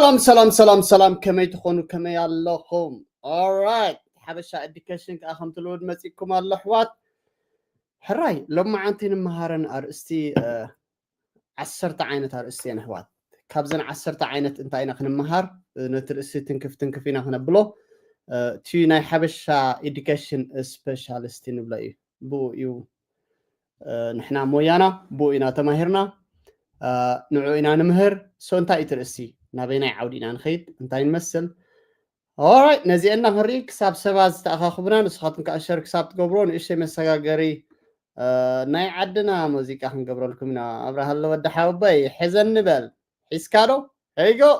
ሰላም ሰላም ሰላም ሰላም፣ ከመይ ትኾኑ? ከመይ ኣለኹም? Alright፣ ሓበሻ ኤዱኬሽን ከዓ ከምቲ ልሙድ መፂኩም ኣሎ ኣሕዋት። ሕራይ፣ ሎማዓንቲ ንምሃረን ኣርእስቲ ዓሰርተ ዓይነት ኣርእስቲ እየን ኣሕዋት። ካብዘን ዓሰርተ ዓይነት እንታይ ኢና ክንምሃር? ነቲ ርእሲ ትንክፍ ትንክፍ ኢና ክነብሎ። እቲ ናይ ሓበሻ ኤዱኬሽን ስፔሻሊስቲ ንብሎ እዩ። ብኡ እዩ ንሕና ሞያና፣ ብኡ ኢና ተማሂርና፣ ንዑ ኢና ንምህር። ሶ እንታይ እዩ እቲ ርእሲ? ናበይናይ ዓውዲ ኢና ንኸይድ? እንታይ ንመስል? Alright፣ ነዚአና ክንርኢ ክሳብ ሰባት ዝተኣኻኽቡና፣ ንስኻትኩም ከዓ ሸር ክሳብ ትገብሮ ንእሽተይ መሰጋገሪ ናይ ዓድና ሙዚቃ ክንገብረልኩም ኢና። ኣብርሃለ ወዲ ሓወቦይ ሕዘኒ በል። ሒዝካ ዶ? Here you go።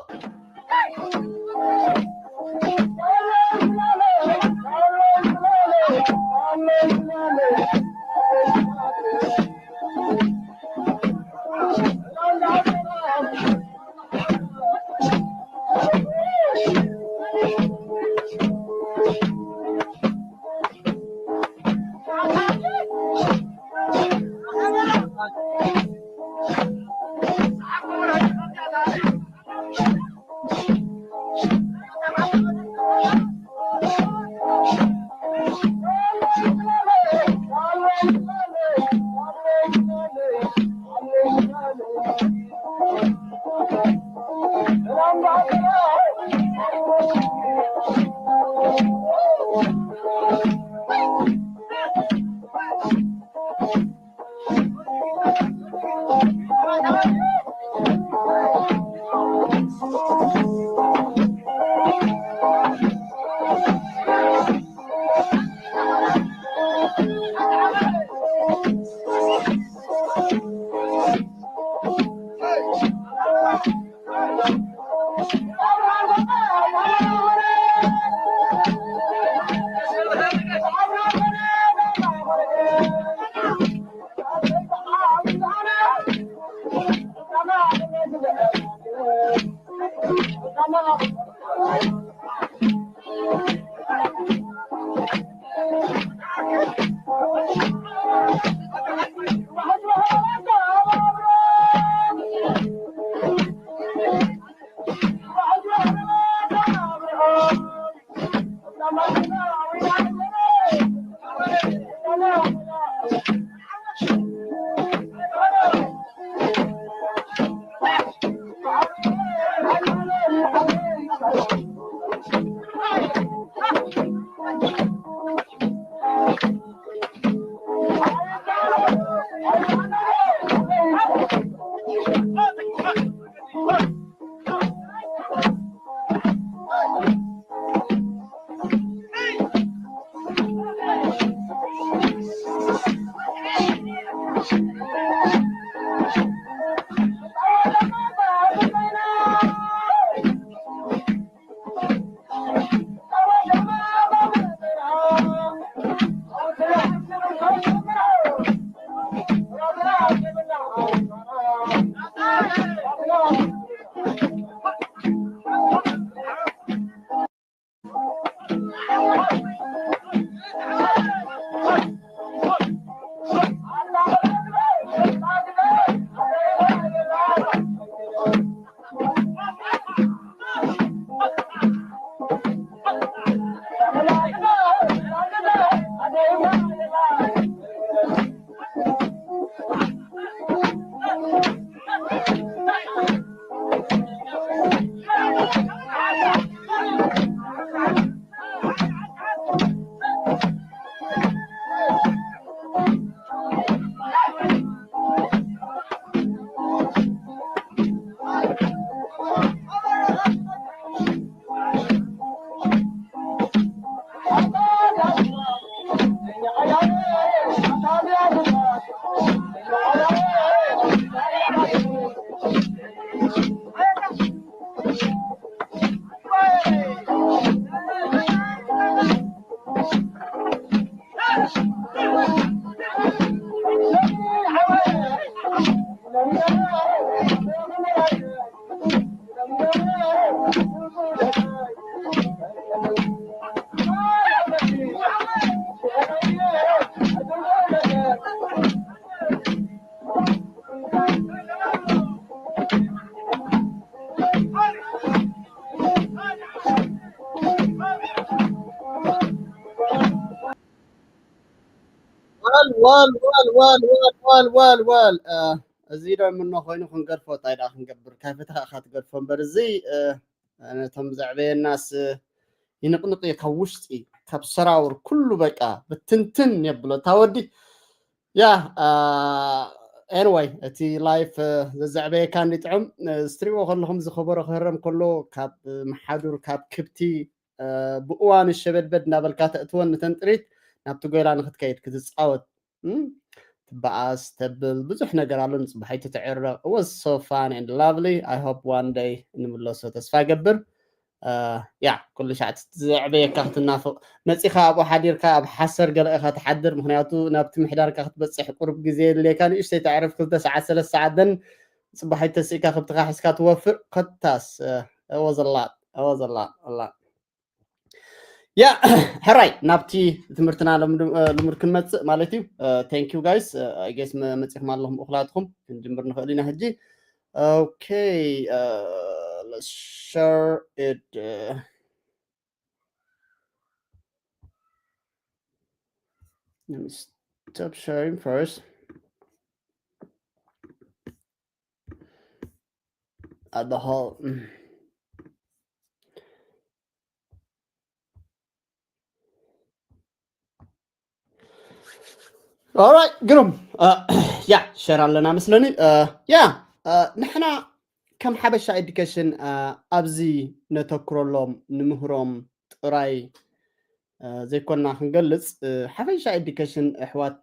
ዋል ዋል ዋል ዋል ዋል ዋል ዋል ዋል። እዚ ዶ ምኖ ኮይኑ ክንገድፎ፣ እንታይ ደኣ ክንገብር? ካይ ፈተኻ ኢኻ ትገድፎ እምበር፣ እዚ ነቶም ዘዕበየናስ ይንቕንቕ እዩ፣ ካብ ውሽጢ ካብ ሰራውር ኩሉ በቃ ብትንትን የብሎ እታ ወዲ። ያ፣ ኤንወይ፣ እቲ ላይፍ ዘዘዕበየካ እንዲጥዑም። ስትሪዎ ከለኹም ዝኸበሮ ክህረም ከሎ ካብ መሓዱር ካብ ክብቲ ብእዋኑ ሸበድበድ እናበልካ ተእትወን ንተንጥሪት ናብቲ ጎይላ ንክትከይድ ክትፃወት ትበኣስ ተብል ብዙሕ ነገር ኣሎ። ንፅባሒቱ ትዕረቕ። It was so fun and lovely. I hope one day ንምለሶ ተስፋ ገብር። ያ፣ ኩሉ ሻዕ ዘዕበየካ ክትናፍቕ መፂኻ ኣብኡ ሓዲርካ ኣብ ሓሰር ገለ ኢኻ ትሓድር። ምክንያቱ ናብቲ ምሕዳርካ ክትበፅሕ ቁሩብ ግዜ የድልየካ። ንእሽተይ ተዕርፍ ክልተ ሰዓት ሰለስተ ሰዓት ደን ፅባሒት ተስኢካ ከብትኻ ሒዝካ ትወፍር። ኮታስ ወዘላት ወዘላት ያ፣ ሕራይ ናብቲ ትምህርትና ልሙድ ክንመፅእ ማለት እዩ። Thank you guys. I guess መፂኹም ኣለኹም እኹላትኩም። ክንጅምር ንኽእል ኢና ሕጂ። Okay, let's share it. Let me stop sharing first. At the whole. Alright, ግሩም። ያ፣ ሸር ኣለና መስለኒ። ያ፣ ንሕና ከም ሓበሻ ኤዱኬሽን ኣብዚ ነተኩረሎም፣ ንምህሮም ጥራይ ዘይኮና ክንገልጽ፣ ሓበሻ ኤዱኬሽን ኣሕዋት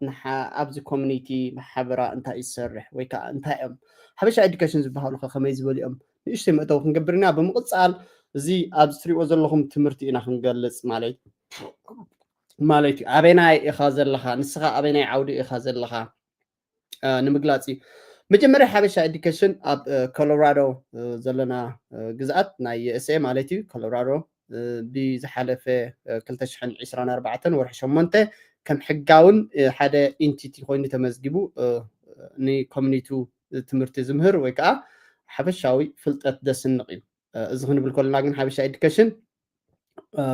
ኣብዚ ኮሚኒቲ ማሕበራ እንታይ ይሰርሕ ወይ ከዓ እንታይ እዮም ሓበሻ ኤዱኬሽን ዝበሃሉ ከ ከመይ ዝበሉ እዮም? ንእሽተይ መእተዊ ክንገብር ኢና። ብምቕጻል እዚ ኣብዚ ትሪእዎ ዘለኹም ትምህርቲ ኢና ክንገልጽ ማለት ማለት እዩ። ኣበናይ ኢኻ ዘለኻ? ንስኻ ኣበናይ ዓውዲ ኢኻ ዘለኻ? ንምግላጽ እዩ። መጀመርያ ሓበሻ ኤዱኬሽን ኣብ ኮሎራዶ ዘለና ግዝኣት ናይ ዩ ኤስ ኤ ማለት እዩ። ኮሎራዶ ብዝሓለፈ ክልተ ሽሕን ዕስራን ኣርባዕተን ወርሒ ሸሞንተ ከም ሕጋውን ሓደ ኢንቲቲ ኮይኑ ተመዝጊቡ ንኮሚኒቲ ትምህርቲ ዝምህር ወይ ከዓ ሓፈሻዊ ፍልጠት ዘስንቕ እዩ። እዚ ክንብል ከለና ግን ሓበሻ ኤዱኬሽን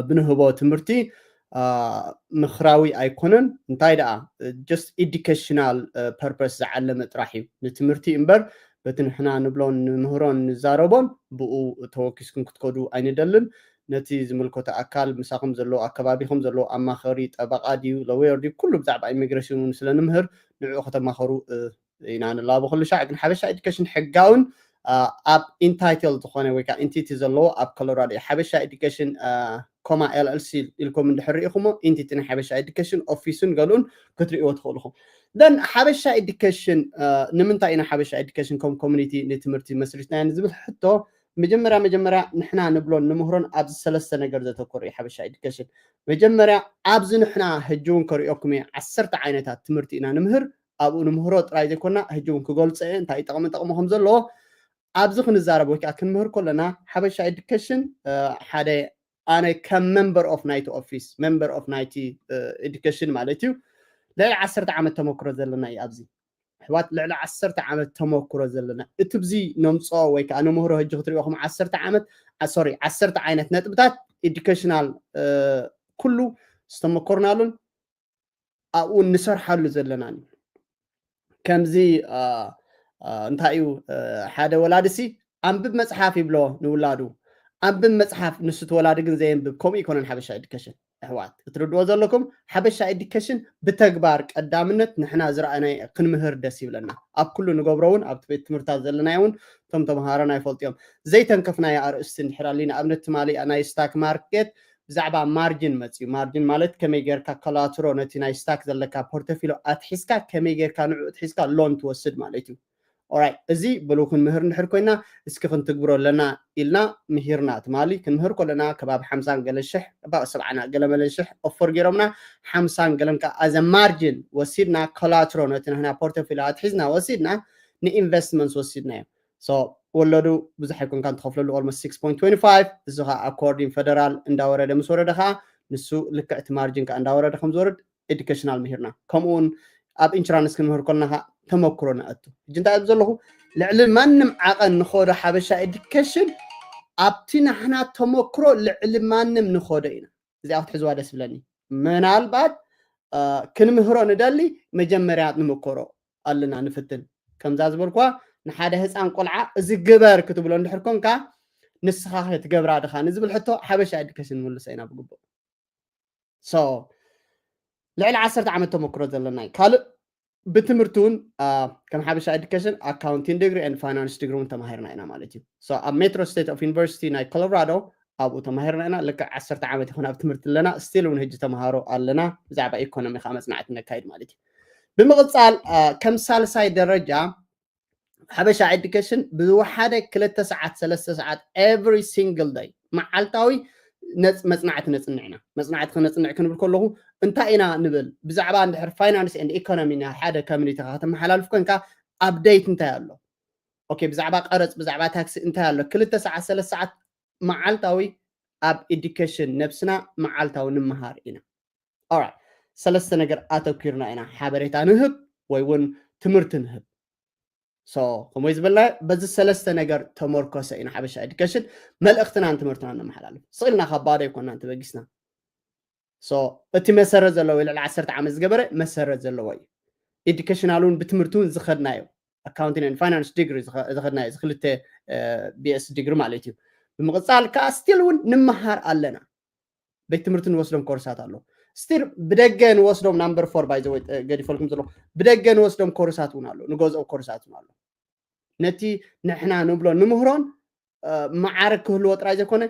ብንህቦ ትምህርቲ ምኽራዊ ኣይኮነን። እንታይ ደኣ just educational purpose ዝዓለመ ጥራሕ እዩ። ንትምህርቲ እምበር በቲ ንሕና ንብሎን ንምህሮን ንዛረቦን ብኡ ተወኪስኩም ክትከዱ ኣይንደልን። ነቲ ዝምልከቶ ኣካል ምሳኹም ዘለዎ ኣከባቢኹም ዘለዎ ኣማኸሪ ጠበቓ ድዩ ለወየር ድዩ ኩሉ ብዛዕባ ኢሚግሬሽን እውን ስለ ንምህር ንዕኡ ከተማኸሩ ኢና ንላቦ። ኩሉ ሻዕ ግን ሓበሻ ኤዱኬሽን ሕጋውን ኣብ ኢንታይትል ዝኾነ ወይ ከዓ ኢንቲቲ ዘለዎ ኣብ ኮሎራዶ እዩ። ሓበሻ ኤዱኬሽን ኮማ ኤል ኤል ሲ ኢልኩም እንድሕር ርኢኹሞ ኢንቲቲ ናይ ሓበሻ ኤዱኬሽን ኦፊስን ገሉን ክትሪእዎ ትኽእሉ ኢኹም። ደን ሓበሻ ኤዱኬሽን ንምንታይ ኢና ሓበሻ ኤዱኬሽን ከም ኮሚኒቲ ንትምህርቲ መስሪትናዮ ንዝብል ሕቶ መጀመርያ መጀመርያ ንሕና ንብሎን ንምህሮን ኣብዚ ሰለስተ ነገር ዘተኮረ እዩ ሓበሻ ኤዱኬሽን። መጀመርያ ኣብዚ ንሕና ሕጂ እውን ከሪኦኩም እየ ዓሰርተ ዓይነታት ትምህርቲ ኢና ንምህር። ኣብኡ ንምህሮ ጥራይ ዘይኮና ሕጂ እውን ክገልጾ እየ እንታይ ጠቕሚ ጠቕሚ ከም ዘለዎ። ኣብዚ ክንዛረብ ወይ ከዓ ክንምህር ከለና ሓበሻ ኤዱኬሽን ሓደ ኣነ ከም member of ናይቲ ኦፊስ member of ናይቲ ኤዱኬሽን ማለት እዩ ልዕሊ ዓሰርተ ዓመት ተመክሮ ዘለና እዩ ኣብዚ ኣሕዋት ልዕሊ ዓሰርተ ዓመት ተመክሮ ዘለና እቲ ብዚ ነምፅኦ ወይ ከዓ ንምህሮ ሕጂ ክትሪኦ ከም ዓሰርተ ዓመት ሶሪ ዓሰርተ ዓይነት ነጥብታት ኤዱኬሽናል ኩሉ ዝተመኮርናሉን ኣብኡ ንሰርሓሉ ዘለናን እዩ። ከምዚ እንታይ እዩ ሓደ ወላዲ ሲ ኣንብብ መፅሓፍ ይብሎ ንውላዱ። ኣንብብ መፅሓፍ ንሱ ተወላዲ ግን ዘየንብብ። ከምኡ ይኮነን ሓበሻ ኤዱኬሽን ኣሕዋት ክትርድዎ ዘለኩም ሓበሻ ኤዱኬሽን ብተግባር ቀዳምነት ንሕና ዝረኣናዮ ክንምህር ደስ ይብለና። ኣብ ኩሉ ንገብሮ እውን ኣብቲ ቤት ትምህርታት ዘለናዮ እውን እቶም ተምሃሮና ይፈልጡ እዮም። ዘይተንከፍናዮ ኣርእስቲ እንድሕር ኣሊ ንኣብነት ትማሊ ናይ ስታክ ማርኬት ብዛዕባ ማርጅን መፅዩ። ማርጅን ማለት ከመይ ጌርካ ኮላትሮ ነቲ ናይ ስታክ ዘለካ ፖርተፊሎ ኣትሒዝካ ከመይ ጌርካ ንዑ ኣትሒዝካ ሎን ትወስድ ማለት እዩ። ኦራይት እዚ ብሉ ክንምህር እንድሕር ኮይና እስኪ ክንትግብሮ ኣለና ኢልና ምሂርና። ትማሊ ክንምህር ከለና ከባቢ ሓምሳን ገለን ሽሕ ባእ ሰብዓና ገለ መለን ሽሕ ኦፈር ገይሮምና ሓምሳን ገለን ከዓ ኣዘ ማርጅን ወሲድና ኮላትሮ ነቲ ንሕና ፖርተፊሎ ኣትሒዝና ወሲድና ንኢንቨስትመንትስ ወሲድናዮ። ሶ ወለዱ ብዙሕ ኣይኮንካ እንትኸፍለሉ ኦልሞስት ስክስ ፖይንት ትወንቲ ፋይቭ እዚ ከዓ ኣኮርዲን ፈደራል እንዳወረደ ምስ ወረደ ከዓ ንሱ ልክዕቲ ማርጅን ከዓ እንዳወረደ ከም ዝወርድ ኤዱኬሽናል ምሂርና ከምኡውን ኣብ ኢንሹራንስ ክንምህር ከለና ከዓ ተመክሮ ነእቱ ሕጂ እንታይ ኣብ ዘለኹ ልዕሊ ማንም ዓቐን ንኸዶ ሓበሻ ኤዱኬሽን ኣብቲ ናሕና ተመክሮ ልዕሊ ማንም ንኸዶ ኢና እዚኣ ክትሕዝዋ ደስ ብለኒ ምናልባት ክንምህሮ ንደሊ መጀመርያ ንምከሮ ኣለና ንፍትን። ከምዛ ዝበልኳ ንሓደ ህፃን ቆልዓ እዚ ግበር ክትብሎ እንድሕር ኮንካ ንስኻ ክትገብራ ድኻ ንዝብል ሕቶ ሓበሻ ኤዱኬሽን ንምልሶ ኢና ብግቡእ። ልዕሊ ዓሰርተ ዓመት ተመክሮ ዘለና እዩ። ካልእ ብትምህርቲ እውን ከም ሓበሻ ኤዱኬሽን ኣካውንቲንግ ዲግሪ ን ፋይናንስ ዲግሪ እውን ተማሂርና ኢና ማለት እዩ። ኣብ ሜትሮ ስቴት ኦፍ ዩኒቨርሲቲ ናይ ኮሎራዶ ኣብኡ ተማሂርና ኢና። ልክዕ ዓሰርተ ዓመት ይኹን ኣብ ትምህርቲ ኣለና። ስቲል እውን ሕጂ ተምሃሮ ኣለና ብዛዕባ ኢኮኖሚ ከዓ መፅናዕቲ ነካይድ ማለት እዩ። ብምቕፃል ከም ሳልሳይ ደረጃ ሓበሻ ኤዱኬሽን ብዝወሓደ ክልተ ሰዓት ሰለስተ ሰዓት every single day መዓልታዊ መፅናዕቲ ነፅንዕ ኢና። መፅናዕቲ ክነፅንዕ ክንብል ከለኹ እንታይ ኢና ንብል? ብዛዕባ እንድሕር ፋይናንስ ን ኢኮኖሚ ናይ ሓደ ኮሚኒቲ ከተመሓላልፍ ኮንካ ኣፕዴት እንታይ ኣሎ? ኦኬ፣ ብዛዕባ ቀረፅ ብዛዕባ ታክሲ እንታይ ኣሎ? ክልተ ሰዓት ሰለስተ ሰዓት መዓልታዊ ኣብ ኤዱኬሽን ነብስና መዓልታዊ ንምሃር ኢና። ሰለስተ ነገር ኣተኪርና ኢና ሓበሬታ ንህብ ወይ እውን ትምህርቲ ንህብ። ከምኡ ዝበልና በዚ ሰለስተ ነገር ተመርኮሰ ኢና ሓበሻ ኤዱኬሽን መልእኽትናን ትምህርትና ነመሓላልፍ። ስቕ ኢልና ካብ ባዶ ኣይኮናን ተበጊስና። እቲ መሰረት ዘለዎ ልዕሊ ዓሰርተ ዓመት ዝገበረ መሰረት ዘለዎ እዩ። ኤዱኬሽናል እውን ብትምህርቲ እውን ዝኸድናዮ ኣካውንቲንግ ን ፋይናንስ ዲግሪ ዝኸድናዮ እዚ ክልተ ቢኤስ ዲግሪ ማለት እዩ። ብምቕፃል ከዓ ስቲል እውን ንምሃር ኣለና። ቤት ትምህርቲ ንወስዶም ኮርሳት ኣሎ። ስቲል ብደገ ንወስዶም ናምበር ፎር ባይ ዘወይ ገዲፈልኩም ዘሎ ብደገ ንወስዶም ኮርሳት እውን ኣሎ፣ ንገዝኦ ኮርሳት እውን ኣሎ። ነቲ ንሕና ንብሎ ንምህሮን ማዕረግ ክህልዎ ጥራይ ዘይኮነ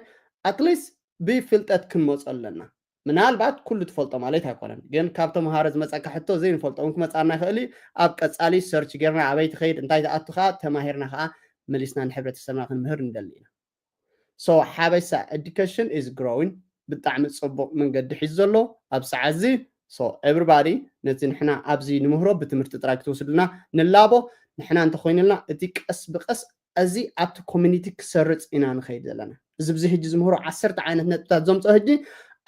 ኣትሊስት ብፍልጠት ክንመፁ ኣለና። ምናልባት ኩሉ ትፈልጦ ማለት ኣይኮነን፣ ግን ካብ ተምሃሮ ዝመፀካ ሕቶ ዘይንፈልጦ እውን ክመፃና ይኽእል እዩ። ኣብ ቀፃሊ ሰርች ጌርና ኣበይ ትኸይድ እንታይ ትኣቱ ከዓ ተማሂርና ከዓ መሊስና ንሕብረተሰብና ክንምህር ንደሊ ኢና። ሓበሻ ኤዱኬሽን is growing ብጣዕሚ ፅቡቕ መንገዲ ሒዙ ዘሎ ኣብ ሰዓት እዚ። Everybody ነቲ ንሕና ኣብዚ ንምህሮ ብትምህርቲ ጥራይ ክትወስዱልና ንላቦ። ንሕና እንተኮይኑልና እቲ ቀስ ብቀስ እዚ ኣብቲ ኮሚኒቲ ክሰርፅ ኢና ንኸይድ ዘለና። እዚ ብዚ ሕጂ ዝምህሮ ዓሰርተ ዓይነት ነጥብታት ዘምፅኦ ሕጂ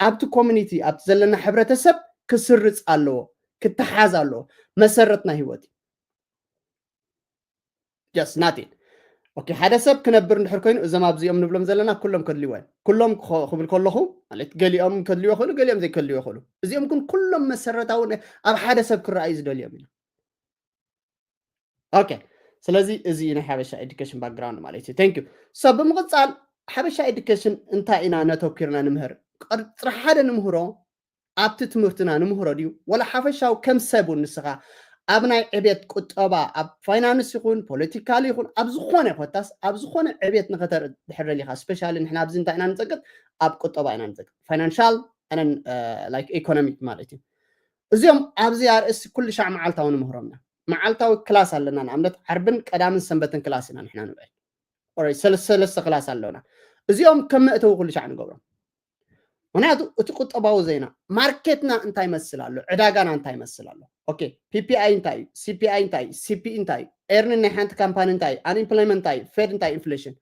ኣብቲ ኮሚኒቲ ኣብቲ ዘለና ሕብረተሰብ ክስርፅ ኣለዎ፣ ክተሓዝ ኣለዎ። መሰረት ናይ ህይወት እዩ። Just nothing. ኦኬ፣ ሓደ ሰብ ክነብር እንድሕር ኮይኑ እዞም ኣብዚኦም ንብሎም ዘለና ኩሎም ከድልይዎ እዮም። ኩሎም ክብል ከለኹ ማለት ገሊኦም ከድልይዎ ይኽእሉ፣ ገሊኦም ዘይከድልይዎ ይኽእሉ። እዚኦም ግን ኩሎም መሰረታዊ ኣብ ሓደ ሰብ ክረኣዩ ዝደልዮም ኢና። ኦኬ፣ ስለዚ እዚ ናይ ሓበሻ ኤዱኬሽን ባክግራውንድ ማለት እዩ። Thank you። So ብምቕፃል ሓበሻ ኤዱኬሽን እንታይ ኢና ነተኪርና ንምህር? ቅፅሪ ሓደ ንምህሮ ኣብቲ ትምህርትና ንምህሮ ድዩ? ወላ ሓፈሻዊ ከም ሰብ እውን ንስኻ ኣብ ናይ ዕቤት ቁጠባ፣ ኣብ ፋይናንስ ይኹን ፖለቲካል ይኹን ኣብ ዝኾነ ኮታስ ኣብ ዝኾነ ዕቤት ንኸተርኢ ድሕር ደሊኻ፣ ስፔሻሊ ንሕና ኣብዚ እንታይ ኢና ንፀቅጥ? ኣብ ቁጠባ ኢና ንፀቅጥ። ፋይናንሻል ን ላይክ ኢኮኖሚክ ማለት እዩ። እዚኦም ኣብዚ ኣርእስቲ ኩሉ ሻዕ መዓልታዊ ንምህሮም ኢና። መዓልታዊ ክላስ ኣለና። ንኣብነት ዓርብን ቀዳምን ሰንበትን ክላስ ኢና ንሕና ንውዕል። ሰለስተ ክላስ ኣለና። እዚኦም ከም መእተዊ ኩሉ ሻዕ ንገብሮም። ምክንያቱ እቲ ቁጠባዊ ዜና ማርኬትና እንታይ ይመስል ኣሎ፣ ዕዳጋና እንታይ ይመስል ኣሎ። ኦኬ፣ ፒፒኣይ እንታይ እዩ፣ ሲፒኣይ እንታይ እዩ፣ ሲፒኢ እንታይ እዩ፣ ኤርኒን ናይ ሓንቲ ካምፓኒ እንታይ እዩ፣ ኣንኢምፕሎይመንት እንታይ እዩ፣ ፌድ እንታይ ኢንፍሌሽን።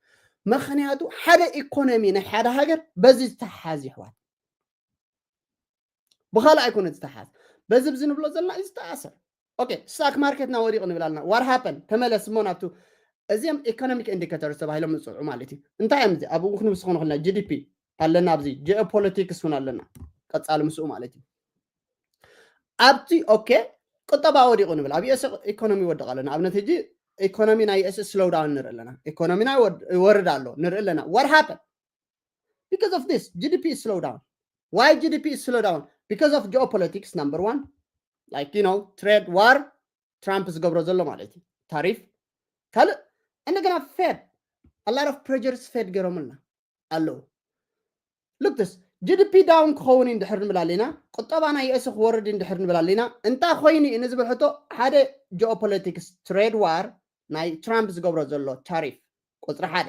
ምክንያቱ ሓደ ኢኮኖሚ ናይ ሓደ ሃገር በዚ ዝተሓዝ ይሕዋት። ብኻልእ ኣይኮነ ዝተሓዝ፣ በዚ ብዚ ንብሎ ዘለና እዩ ዝተኣሰር። ኦኬ፣ ስታክ ማርኬትና ወዲቑ ንብል ኣለና። ዋት ሃፐን? ተመለስ እሞ ናብቱ። እዚኦም ኢኮኖሚክ ኢንዲኬተርስ ተባሂሎም ዝፅውዑ ማለት እዩ። እንታይ እዮም እዚ? ኣብኡ ክንምስኹ ንኽእልና ጂዲፒ ኣለና፣ ኣብዚ ጂኦፖለቲክስ እውን ኣለና፣ ቀፃሊ ምስኡ ማለት እዩ። ኣብቲ ኦኬ ቁጠባ ወዲቑ ንብል፣ ኣብ ዩኤስ ኢኮኖሚ ይወድቕ ኣለና። ኣብነት ሕጂ ኢኮኖሚ ናይ ዩኤስ ስሎው ዳውን ንርኢ ኣለና። ኢኮኖሚና ይወርድ ኣሎ ንርኢ ኣለና። ዋት ሃፐን? Because of this, ጂዲፒ is slow down. Why ጂዲፒ is slow down? Because of geopolitics, number one. Like, you know, trade war, ትራምፕ ዝገብሮ ዘሎ ማለት እዩ፣ ታሪፍ። ካልእ እንደገና ፌድ፣ a lot of pressures ፌድ ገይሮምልና ኣለዉ። Look this, ጂዲፒ ዳውን ክኸውን እዩ እንድሕር ንብል ኣለና፣ ቁጠባ ናይ ዩኤስ ክወርድ እዩ እንድሕር ንብል ኣለና፣ እንታይ ኮይኑ እዩ ንዝብል ሕቶ ሓደ ጂኦፖለቲክስ ትሬድ ዋር ናይ ትራምፕ ዝገብሮ ዘሎ ታሪፍ ቁፅሪ ሓደ።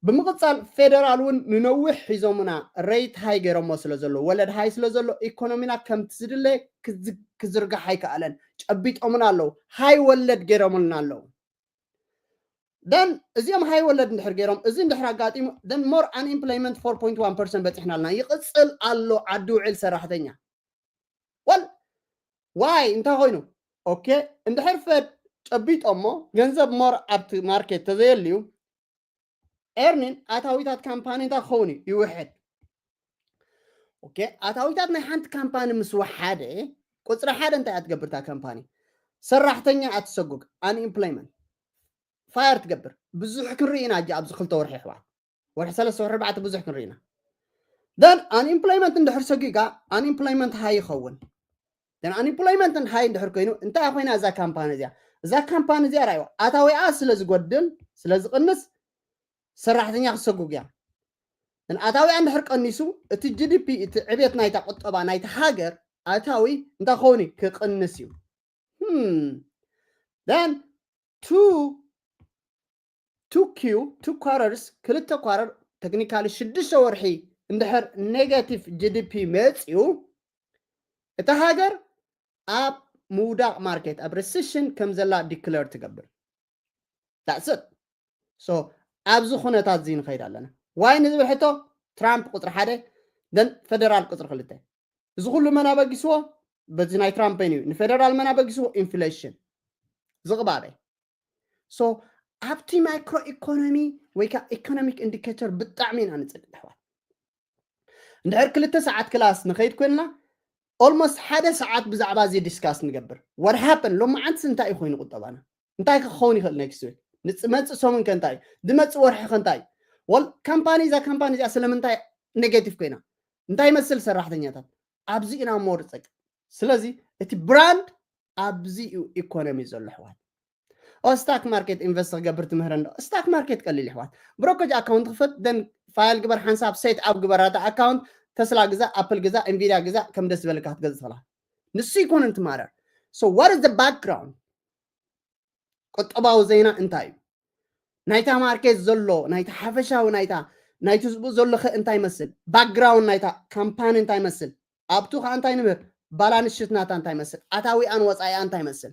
ብምቕፃል ፌደራል እውን ንነዊሕ ሒዞምና ሬት ሃይ ገይሮሞ ስለ ዘሎ፣ ወለድ ሃይ ስለ ዘሎ ኢኮኖሚና ከምቲ ዝድለ ክዝርጋሕ ኣይከኣለን። ጨቢጦምና ኣለዉ፣ ሃይ ወለድ ገይሮምልና ኣለዉ። ደን እዚኦም ሃይ ወለድ እንድሕር ገይሮም እዚ እንድሕር ኣጋጢሙ ደን ሞር ኣንኤምፕሎይመንት ፎር ፖይንት ዋን ፐርሰንት በፂሕና ኣለና። ይቕፅል ኣሎ ዓዲ ውዕል ሰራሕተኛ። ወል ዋይ እንታይ ኮይኑ? ኦኬ፣ እንድሕር ፌድ ጨቢጦሞ ገንዘብ ሞር ኣብቲ ማርኬት ተዘየልዩ ኤርኒን ኣታዊታት ካምፓኒ እንታይ ክኸውን እዩ? ይውሕድ። ኦኬ፣ ኣታዊታት ናይ ሓንቲ ካምፓኒ ምስ ወሓደ ቁፅሪ ሓደ እንታይ እያ ትገብር እታ ካምፓኒ? ሰራሕተኛ እያ ትሰጉግ። Unemployment፣ fire ትገብር። ብዙሕ ክንርኢ ኢና እጂ ኣብዚ ክልተ ወርሒ ኣሕዋት፣ ወርሒ ሰለስተ ወርሒ ኣርባዕተ ብዙሕ ክንርኢ ኢና። Then unemployment እንድሕር ሰጊጋ፣ unemployment high ይኸውን። Then unemployment high እንድሕር ኮይኑ እንታይ ኮይና እዛ ካምፓኒ እዚኣ? እዛ ካምፓኒ እዚኣ ራእይዋ ኣታዊኣ ስለ ዝጎድል፣ ስለ ዝቕንስ፣ ሰራሕተኛ ክሰጉግ እያ። ኣታዊኣ እንድሕር ቀኒሱ፣ እቲ GDP፣ እቲ ዕቤት ናይታ ቁጠባ ናይታ ሃገር ኣታዊ እንታይ ክኸውን እዩ? ክቕንስ እዩ። Hmm. Then two two Q two quarters፣ ክልተ quarter፣ technically ሽዱሽተ ወርሒ እንድሕር negative GDP መፅዩ፣ እታ ሃገር ኣብ ምውዳቕ ማርኬት፣ ኣብ recession ከም ዘላ declare ትገብር። That's it። So ኣብዚ ኩነታት እዚ ንኸይድ ኣለና። ዋይ ንዝብል ሕቶ፣ ትራምፕ ቁፅሪ ሓደ፣ then ፌደራል ቁፅሪ ክልተ። እዚ ኩሉ መን ኣበጊስዎ? በዚ ናይ ትራምፕ እዩ። ንፌደራል መን ኣበጊስዎ? ኢንፍሌሽን ዝቕባበ። So ኣብቲ ማይክሮ ኢኮኖሚ ወይ ከዓ ኢኮኖሚክ ኢንዲኬተር ብጣዕሚ ኢና ንፀግዕ ኣሕዋት። እንድሕር ክልተ ሰዓት ክላስ ንኸይድ ኮይንና፣ almost ሓደ ሰዓት ብዛዕባ እዚ ዲስካስ ንገብር። What happened? ሎማዓንትስ እንታይ እዩ ኮይኑ ቁጠባና? እንታይ ክኸውን ይኽእል next week? ንመፅእ ሰሙን ከ እንታይ እዩ? ዝመፅእ ወርሒ ከ እንታይ እዩ? ወል ካምፓኒ፣ እዛ ካምፓኒ እዚኣ ስለምንታይ ኔጌቲቭ ኮይና? እንታይ ይመስል ሰራሕተኛታት? ኣብዚ ኢና ሞር ፀቅ። ስለዚ እቲ ብራንድ ኣብዚ እዩ ኢኮኖሚ ዘሎ ኣሕዋት። ኦ ስታክ ማርኬት ኢንቨስት ክገብር ትምህረን ዶ? ስታክ ማርኬት ቀሊል ኣሕዋት። ብሮከጅ ኣካውንት ክፈት፣ then ፋይል ግበር፣ ሓንሳብ ሴት ኣፕ ግበር ኣታ ኣካውንት፣ ተስላ ግዛ፣ ኣፕል ግዛ፣ ኢንቪዲያ ግዛ፣ ከም ደስ ዝበለካ ክትገዝእ ትኽእላ። ንሱ ይኮን እንትማረር። So what is the background? ቁጠባዊ ዜና እንታይ እዩ? ናይታ ማርኬት ዘሎ፣ ናይታ ሓፈሻዊ ናይታ፣ ናይቲ ዝብኡ ዘሎ ከ እንታይ ይመስል? ባክግራውንድ ናይታ ካምፓኒ እንታይ ይመስል? ኣብቱ ከኣ እንታይ ንምህር? ባላንስ ሽት ናታ እንታይ ይመስል? ኣታዊኣን ወጻኢኣን እንታይ ይመስል?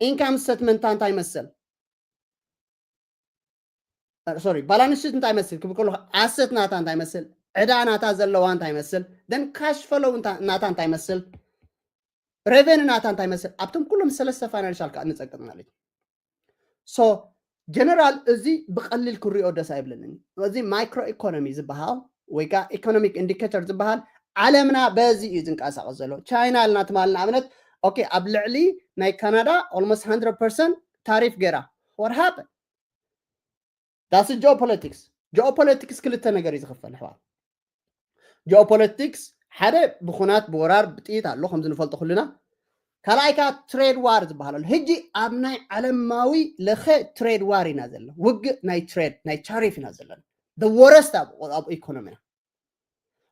ኢንካም ስተትመንታ እንታይ ይመስል? ሶሪ፣ ባላንስ ሽት እንታይ ይመስል ክብል ከለኹ፣ ኣሰት ናታ እንታይ ይመስል? ዕዳ ናታ ዘለዋ እንታይ ይመስል? Then ካሽ ፈሎው እንታ-፣ ናታ እንታይ ይመስል? ሬቨኒ ናታ እንታይ ይመስል? ኣብቶም ኩሎም ሰለስተ ፋይናንሻል ከኣ ንጸቅጥ ማለት እዩ። So ጀነራል እዚ ብቐሊል ክሪኦ ደስ ኣይብለንን። እዚ ማይክሮ ኢኮኖሚ ዝበሃል ወይ ከዓ ኢኮኖሚክ ኢንዲኬተር ዝበሃል ዓለምና በዚ እዩ ዝንቀሳቐስ ዘሎ። ቻይና ኣልና ትማል ንኣብነት፣ ኦኬ፣ ኣብ ልዕሊ ናይ ካናዳ almost hundred percent ታሪፍ ገይራ። What happened? That's geopolitics። ጂኦፖለቲክስ ክልተ ነገር እዩ ዝኽፈል ኣሕዋት። ጂኦፖለቲክስ ሓደ ብኹናት ብወራር ብጥይት ኣሎ ከምዚ ንፈልጦ ኩልና። ካልኣይ ከዓ ትሬድ ዋር ዝበሃል ኣሎ። ሕጂ ኣብ ናይ ዓለማዊ ለኸ ትሬድ ዋር ኢና ዘለና። ውግእ ናይ ትሬድ ናይ ታሪፍ ኢና ዘለና። The worst ኣብ፣ ኣብ ኢኮኖሚና።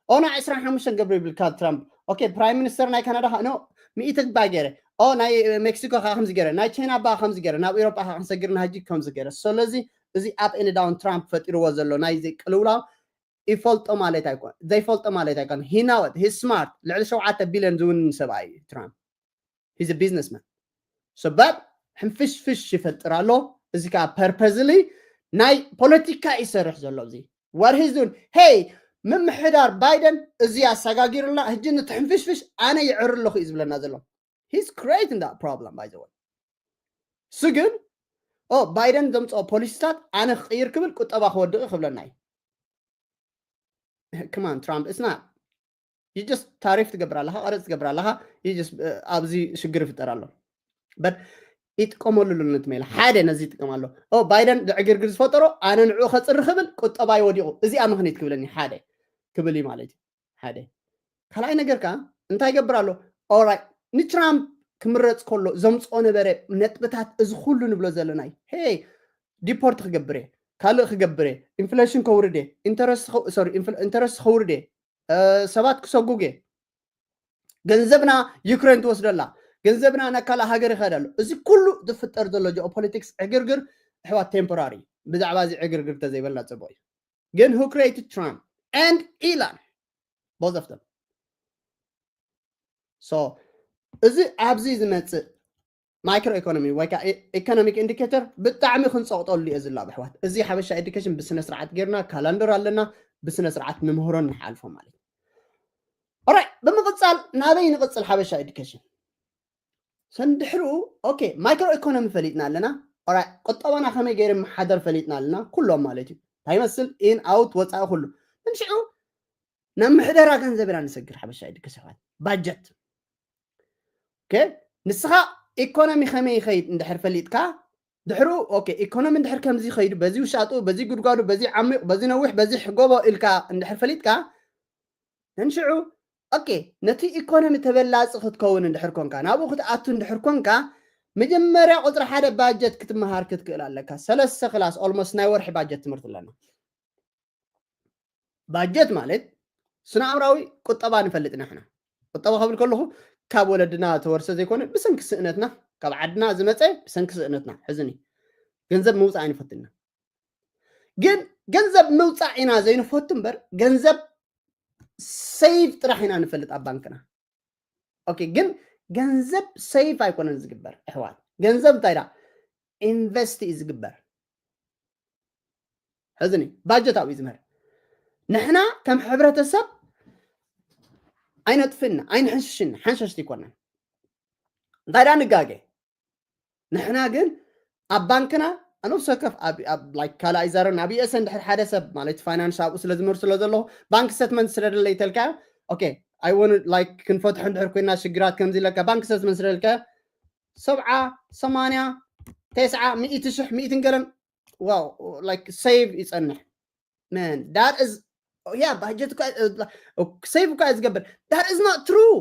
ኦ ናይ ዕስራን ሓሙሽተን ገብረ ይብልካ ትራምፕ። ኦኬ፣ ፕራይም ሚኒስተር ናይ ካናዳ ከ ኖ ሚእቲ ግባ ገይረ። ኦ ናይ ሜክሲኮ ከዓ ከምዚ ገይረ፣ ናይ ቻይና ባ ከምዚ ገይረ፣ ናብ ኤሮጳ ከዓ ክንሰግር ንሃጂ ከምዚ ገይረ። ስለዚ እዚ ኣፕ ኤንድ ዳውን ትራምፕ ፈጢርዎ ዘሎ ናይ ቅልውላው ይፈልጦ ማለት ኣይኮን፣ ዘይፈልጦ ማለት ኣይኮን። He know it, he's smart። ልዕሊ ሸውዓተ ቢልዮን ዝውንን ሰብኣይ እዩ ትራምፕ። He's a businessman። So but ሕንፍሽፍሽ ይፈጥር ኣሎ። እዚ ከዓ ፐርፐዝሊ ናይ ፖለቲካ ይሰርሕ ዘሎ። እዚ what he's doing። ሄይ፣ ምምሕዳር ባይደን እዚ ኣሰጋጊሩልና፣ ሕጂ ንትሕንፍሽፍሽ ኣነ ይዕር ኣለኹ እዩ ዝብለና ዘሎ። He's creating that problem, by the way። እሱ ግን ኦ ባይደን ዘምፅኦ ፖሊሲታት ኣነ ክቕይር ክብል ቁጠባ ክወድቕ ክብለና እዩ። Come on ትራምፕ፣ it's not። You just ታሪፍ ትገብር ኣለኻ፣ ቀረፅ ትገብር ኣለኻ። You just ኣብዚ ሽግር ይፍጠር ኣሎ። But ይጥቀመሉ ኣሎ ነቲ ሜላ። ሓደ ነዚ ይጥቀም ኣሎ። ኦ ባይደን ዕግርግር ዝፈጠሮ ኣነ ንዕኡ ከፅሪ ክብል ቁጠባይ ወዲቑ፣ እዚኣ ምኽንያት ክብለኒ ሓደ ክብል እዩ ማለት እዩ። ሓደ ካልኣይ ነገር ከዓ እንታይ ይገብር ኣሎ? ኦራይት፣ ንትራምፕ ክምረፅ ከሎ ዘምፅኦ ነበረ ነጥብታት፣ እዚ ኩሉ ንብሎ ዘለናይ፣ ሄይ፣ ዲፖርት ክገብር እየ፣ ካልእ ክገብር እየ፣ ኢንፍሌሽን ከውርድ እየ፣ ኢንተረስት ከው-፣ ሶሪ፣ ኢንፍለ-፣ ኢንተረስት ከውርድ እየ፣ እ፣ ሰባት ክሰጉግ እየ፣ ገንዘብና ዩክሬን ትወስደላ፣ ገንዘብና ናብ ካልእ ሃገር ይኸድ ኣሎ። እዚ ኩሉ ዝፍጠር ዘሎ ጂኦፖለቲክስ ዕግርግር ኣሕዋት ቴምፖራሪ እዩ። ብዛዕባ እዚ ዕግርግር ተዘይበልና ፅቡቕ እዩ። ግን who created Trump and Elon? Both of them። So እዚ ኣብዚ ዝመፅእ ማይክሮ ኢኮኖሚ ወይ ከዓ ኢኮኖሚክ ኢንዲኬተር ብጣዕሚ ክንፀቕጠሉ እየ ዝላ ኣሕዋት። እዚ ሓበሻ ኤዱኬሽን ብስነ ስርዓት ጌርና ካላንደር ኣለና፣ ብስነ ስርዓት ንምህሮን ንሓልፎ ማለት እዩ። ኦራይ፣ ብምቕፃል ናበይ ንቕፅል ሓበሻ ኤዱኬሽን? ሰንድሕሩ ኦኬ፣ ማይክሮ ኢኮኖሚ ፈሊጥና ኣለና። ኦራይ፣ ቁጠባና ከመይ ገይሩ መሓደር ፈሊጥና ኣለና፣ ኩሎም ማለት እዩ። እንታይ ይመስል? ኢን ኣውት፣ ወፃኢ፣ ኩሉ። እንሽዑ ናብ ምሕደራ ገንዘብ ኢና ንሰግር ሓበሻ ኤዱኬሽን። ባጀት okay? ንስኻ ኢኮኖሚ ከመይ ይኸይድ እንድሕር ፈሊጥካ ድሕሩ okay ኢኮኖሚ እንድሕር ከምዚ ይኸይዱ በዚ ውሻጡ በዚ ጉድጓዱ በዚ ዓሚቕ በዚ ነዊሕ በዚ ሕጎቦ ኢልካ እንድሕር ፈሊጥካ ንሽዑ okay ነቲ ኢኮኖሚ ተበላፂ ክትከውን እንድሕር ኮንካ ናብኡ ክትኣቱ እንድሕር ኮንካ መጀመርያ ቁፅሪ ሓደ ባጀት ክትመሃር ክትክእል ኣለካ ሰለስተ ክላስ almost ናይ ወርሒ ባጀት ትምህርቲ ኣለና ባጀት ማለት ስነ ኣእምራዊ ቁጠባ ንፈልጥ ንሕና ቁጠባ ከብል ከለኹ ካብ ወለድና ተወርሰ ዘይኮነ ብሰንኪ ስእነትና ካብ ዓድና ዝመፀ ብሰንኪ ስእነትና ሕዝኒ ገንዘብ ምውፃእ ኣይንፈትና ግን ገንዘብ ምውፃእ ኢና ዘይንፈቱ እምበር ገንዘብ save ጥራሕ ኢና ንፈልጥ ኣብ ባንክና okay ግን ገንዘብ save ኣይኮነን ዝግበር ኣሕዋት ገንዘብ እንታይ ዳ invest እዩ ዝግበር ሕዝኒ ባጀት ኣብኡ ዝምህር ንሕና ከም ሕብረተሰብ ኣይነጥፍና ኣይንሕንሽሽና ሓንሸሽቲ ይኮና እንታይ ዳ ንጋገ ንሕና ግን ኣብ ባንክና ኣነብሰ ከፍ ካልኣይ ዘረን ኣብ ዩኤስ እንድሕር ሓደ ሰብ ማለት ፋይናንስ ኣብኡ ስለ ዝምህር ስለ ዘለኹ ባንክ ስተትመንት ስለ ደለ ይተልካ okay ኣይወን like ክንፈትሖ እንድሕር ኮይና ሽግራት ከምዚ ኢለካ ባንክ ስተትመንት ስለ ደልካ ሰብዓ ሰማንያ ተስዓ ሚእቲ ሽሕ ሚእትን ገለን wow like save ይጸንሕ man that is yeah budget save እኳ ዝገብር that is not true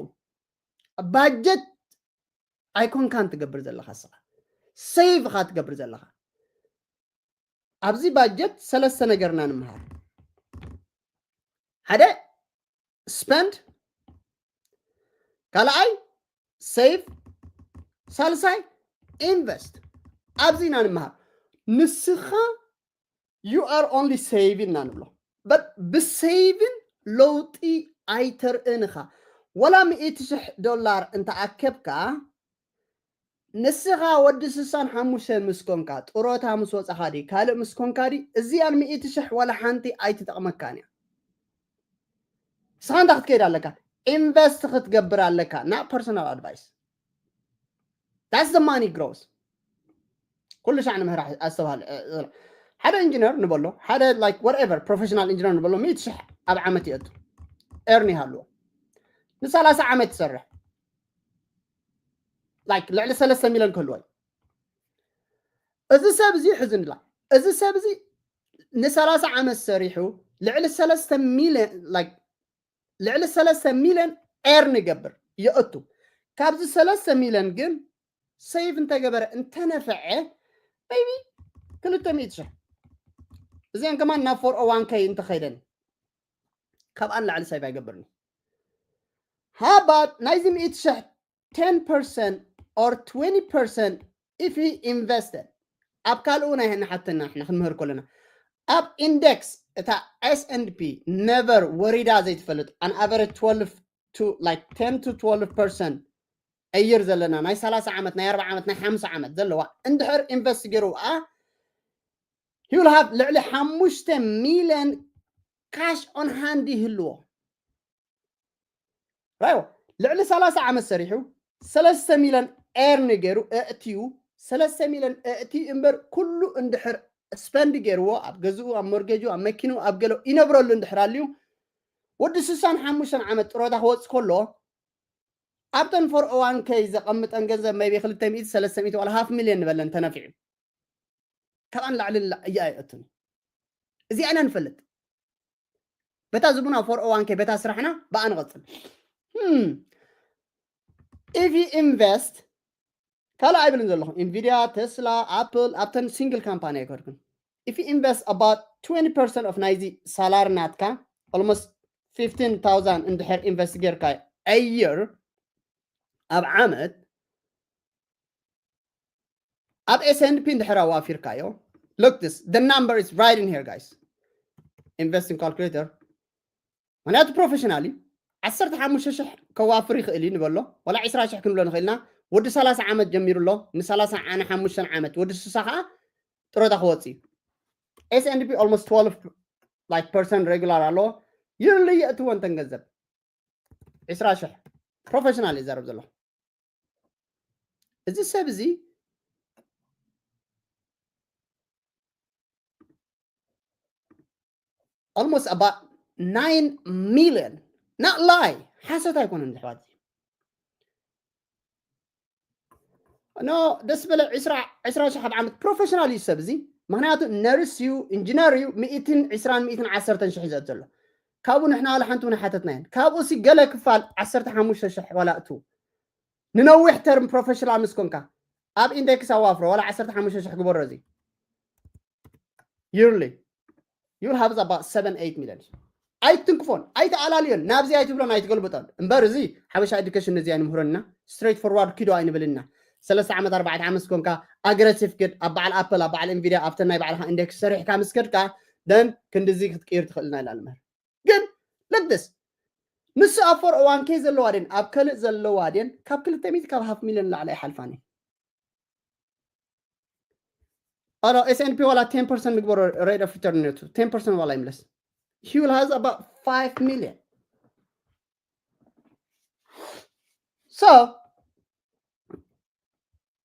budget ኣይኮንካን ትገብር ዘለኻ ስኻ save ኻ ትገብር ዘለኻ ኣብዚ ባጀት ሰለስተ ነገርና ንምሃር ሓደ spend ካልኣይ save ሳልሳይ invest ኣብዚ ኢና ንምሃር ንስኻ you are only saving ኢና ንብሎ but ብsaving ለውጢ ኣይተርእን ኢኻ ወላ ሚእቲ ሽሕ ዶላር እንተኣከብካ ንስኻ ወዲ ስሳን ሓሙሽተን ምስ ኮንካ ጥሮታ ምስ ወፃኻ ዲ ካልእ ምስ ኮንካ ዲ እዚኣን ሚእቲ ሽሕ ዋላ ሓንቲ ኣይትጠቕመካን እያ ንስኻ እንታይ ክትከይድ ኣለካ invest ክትገብር ኣለካ not personal advice that's the money grows ኩሉ ሻዕ ንምህር ኣስተባህል ሓደ ኢንጂነር ንበሎ ሓደ like whatever professional ኢንጂነር ንበሎ ሚእቲ ሽሕ ኣብ ዓመት ይእቱ earn ይሃልዎ ንሰላሳ ዓመት ትሰርሕ like ልዕሊ ሰለስተ ሚሊዮን ክህልዎ እዩ እዚ ሰብ እዚ ሕዝንላ እዚ ሰብ እዚ ንሰላሳ ዓመት ሰሪሑ ልዕሊ ሰለስተ ሚሊዮን like ልዕሊ ሰለስተ ሚሊዮን earn ይገብር ይእቱ ካብዚ ሰለስተ ሚሊዮን ግን save እንተገበረ እንተነፈዐ maybe ክልተ ሚእቲ ሽሕ እዚአን ከማን ናብ four oh one k እንተኸይደን ካብኣን ላዕሊ save ኣይገብርኒ ሃባት ናይዚ ሚእቲ ሽሕ ten percent or twenty percent if he invested ኣብ ካልእ እውን ኣይንሓተና ንሕና ክንምህር ከለና ኣብ index እታ S and P never ወሪዳ ዘይትፈልጥ an average twelve to like ten to twelve percent ቀይር ዘለና ናይ ሰላሳ ዓመት ናይ ኣርባ ዓመት ናይ ሓምሳ ዓመት ዘለዋ እንድሕር invest ገይሩ ኣ he will have ልዕሊ ሓሙሽተ ሚሊዮን cash on hand ይህልዎ ራዮ ልዕሊ ሰላሳ ዓመት ሰሪሑ ሰለስተ ሚሊዮን earn ገይሩ እእትዩ ሰለስተ ሚሊዮን እእትዩ እምበር ኩሉ እንድሕር spend ገይርዎ ኣብ ገዝኡ ኣብ ሞርጌጁ ኣብ መኪኑ ኣብ ገሎ ይነብረሉ እንድሕር ኣልዩ ወዲ ስሳን ሓሙሽተን ዓመት ጥሮታ ክወፅ ከሎ ኣብተን four oh one k ዘቐምጠን ገንዘብ maybe ክልተ ሚእቲ ሰለስተ ሚእቲ ዋላ half million ንበለን ተነፊዑ ካብኣን ላዕሊ እያ ኣይእቱን እዚኣ ኢና ንፈልጥ በታ ዝቡና four oh one k በታ ስራሕና ብኣ ንቐፅል if invest ካልእ ኣይብልን ዘለኹ Nvidia Tesla Apple ኣብተን single company ኣይኮድኩን if invest about twenty percent of ናይዚ salary ናትካ almost fifteen thousand እንድሕር invest ጌርካ a year ኣብ ዓመት ኣብ S and P እንድሕር ኣዋፊርካዮ look this the number is right in here guys investing calculator ምክንያቱ professionally ዓሰርተ ሓሙሽተ ሽሕ ከዋፍር ይኽእል እዩ ንበሎ ዋላ ዕስራ ሽሕ ክንብሎ ንኽእልና ወዲ ሰላሳ ዓመት ጀሚሩ ኣሎ ንሰላሳ ዓነ ሓሙሽተ ዓመት ወዲ ስሳ ከዓ ጥሮታ ክወፅ እዩ S and P almost twelve like percent regular ኣለዎ yearly የእትዎ እንተን ገንዘብ ዕስራ ሽሕ professional ይዛረብ ዘሎ እዚ ሰብ እዚ almost about nine million not lie ሓሰት ኣይኮነን ዝሕዋት እዚ ኖ ደስ በለ ዕስራ ዕስራ ሺሕ ኣብ ዓመት ፕሮፌሽናል እዩ ሰብ እዚ። ምክንያቱ ነርስ እዩ፣ ኢንጂነር እዩ። ሚእትን ዕስራን ሚእትን ዓሰርተን ሽሕ እዩ ዘእቱ ዘሎ። ካብኡ ንሕና ዋላ ሓንቲ እውን ሓተትናየን። ካብኡ ሲ ገለ ክፋል ዓሰርተ ሓሙሽተ ሽሕ ዋላ እቱ ንነዊሕ ተርም ፕሮፌሽናል ምስ ኮንካ ኣብ ኢንዴክስ ኣዋፍሮ ዋላ ዓሰርተ ሓሙሽተ ሽሕ ግበሮ። እዚ yearly you will have about seven eight million። ኣይትንክፎን፣ ኣይተኣላልዮን፣ ናብዚ ኣይትብሎን፣ ኣይትገልብጦን። እምበር እዚ ሓበሻ ኤዱኬሽን ነዚ ኣይንምህረና። ስትሬት ፎርዋርድ ኪዶ ኣይንብልና። ሰለስተ ዓመት ኣርባዕተ ዓመት ኮንካ ኣግረሲቭ ክድ ኣብ በዓል ኣፕል ኣብ በዓል ኢንቪድያ ኣብተን ናይ ባዕልካ ኢንዴክስ ሰሪሕካ ምስ ከድካ ደን ክንድዚ ክትቅይር ትኽእልና ኢላ ንምህር። ግን ለግደስ ንሱ ኣብ ፎር ኦ ዋን ኬ ዘለዋ ድን ኣብ ከልእ ዘለዋ ድን ካብ ክልተ ሚእቲ ካብ ሃፍ ሚሊዮን ላዕሊ ኣይሓልፋን እዩ። ኣሎ ኤስ ኤን ፒ ዋላ ቴን ፐርሰንት ንግበሮ ሬት ኦፍ ሪተርን ነቱ ቴን ፐርሰንት ዋላ ይምለስ። He will has about five million። So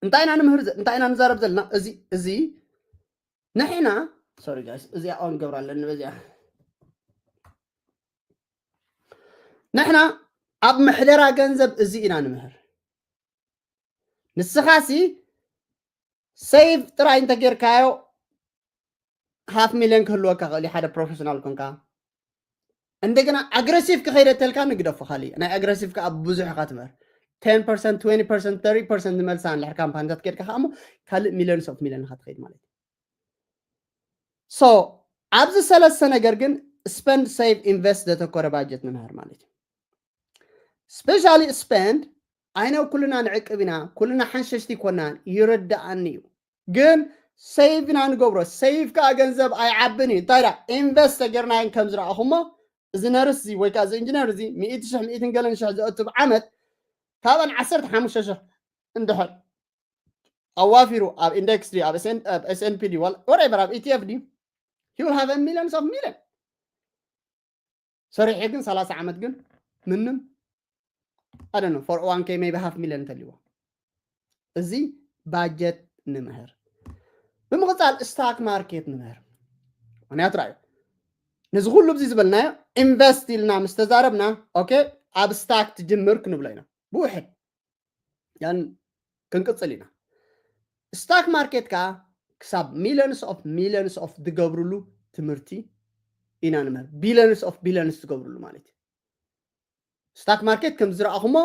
እንታይ ኢና ንምህር ዘ- እንታይ ኢና ንዛረብ ዘለና? እዚ እዚ ንሕና ሶሪ ጋይስ እዚኣ ኦን ገብራ ኣለኒ በዚኣ ንሕና ኣብ ምሕደራ ገንዘብ እዚ ኢና ንምህር። ንስኻሲ ሴቭ ጥራይ እንተጌርካዮ ሃፍ ሚሊዮን ክህልወካ ክእል ሓደ ፕሮፌሽናል ኮንካ። እንደገና ኣግረሲቭ ክኸይደ ተልካ ንግደፎ። ካሊእ ናይ ኣግረሲቭ ከዓ ብዙሕ ኢኻ ትምህር። ቴን ፐርሰንት፣ ትዌንቲ ፐርሰንት፣ ተርቲ ፐርሰንት ንመልሳ ንድሕር ካምፓኒታት ከድካ ከዓ እሞ ካልእ ሚሊዮንስ ኦፍ ሚሊዮን ኢኻ ትኸይድ ማለት እዩ። ሶ ኣብዚ ሰለስተ ነገር ግን ስፐንድ ሴቭ ኢንቨስት ዘተኮረ ባጀት ንምህር ማለት እዩ። ስፔሻሊ ስፐንድ ኣይነው ኩልና ንዕቅብ ኢና፣ ኩልና ሓንሸሽቲ ይኮናን ይርዳኣኒ እዩ። ግን ሴቭ ኢና ንገብሮ። ሴቭ ከዓ ገንዘብ ኣይዓብን እዩ። እንታይ ዳ ኢንቨስት ተገርናየን ከም ዝረኣኹሞ እዚ ነርስ እዚ ወይ ከዓ እዚ ኢንጂነር እዚ ሚእቲ ሽሕ ሚእትን ገለን ሽሕ ዘእቱ ብዓመት ካብን ዓሰርተ ሓሙሽተ ሽሕ እንድሕር ኣዋፊሩ ኣብ ኢንደክስ ድዩ ኣብ ኤስኤንፒ ድዩ ወሬቨር ኣብ ኢቲኤፍ ድዩ he will have millions of million ሰሪሑ ግን ሰላሳ ዓመት ግን ምንም ኣደነ ፎር ዋን ኬ ሜቢ ሃፍ ሚሊዮን እንተልዎ እዚ ባጀት ንምህር ብምቕፃል ስታክ ማርኬት ንምህር ምክንያቱ ራእዩ ነዚ ኩሉ ብዚ ዝበልናዮ ኢንቨስት ኢልና ምስ ተዛረብና ኦኬ ኣብ ስታክ ትጅምር ክንብሎ ኢና ብውሕድ ያን ክንቅፅል ኢና ስታክ ማርኬት ከዓ ክሳብ ሚሊዮንስ ኦፍ ሚሊዮንስ ኦፍ ዝገብርሉ ትምህርቲ ኢና ንምህር ቢሊዮንስ ኦፍ ቢሊዮንስ ዝገብርሉ ማለት እዩ ስታክ ማርኬት ከም ዝረኣኹሞ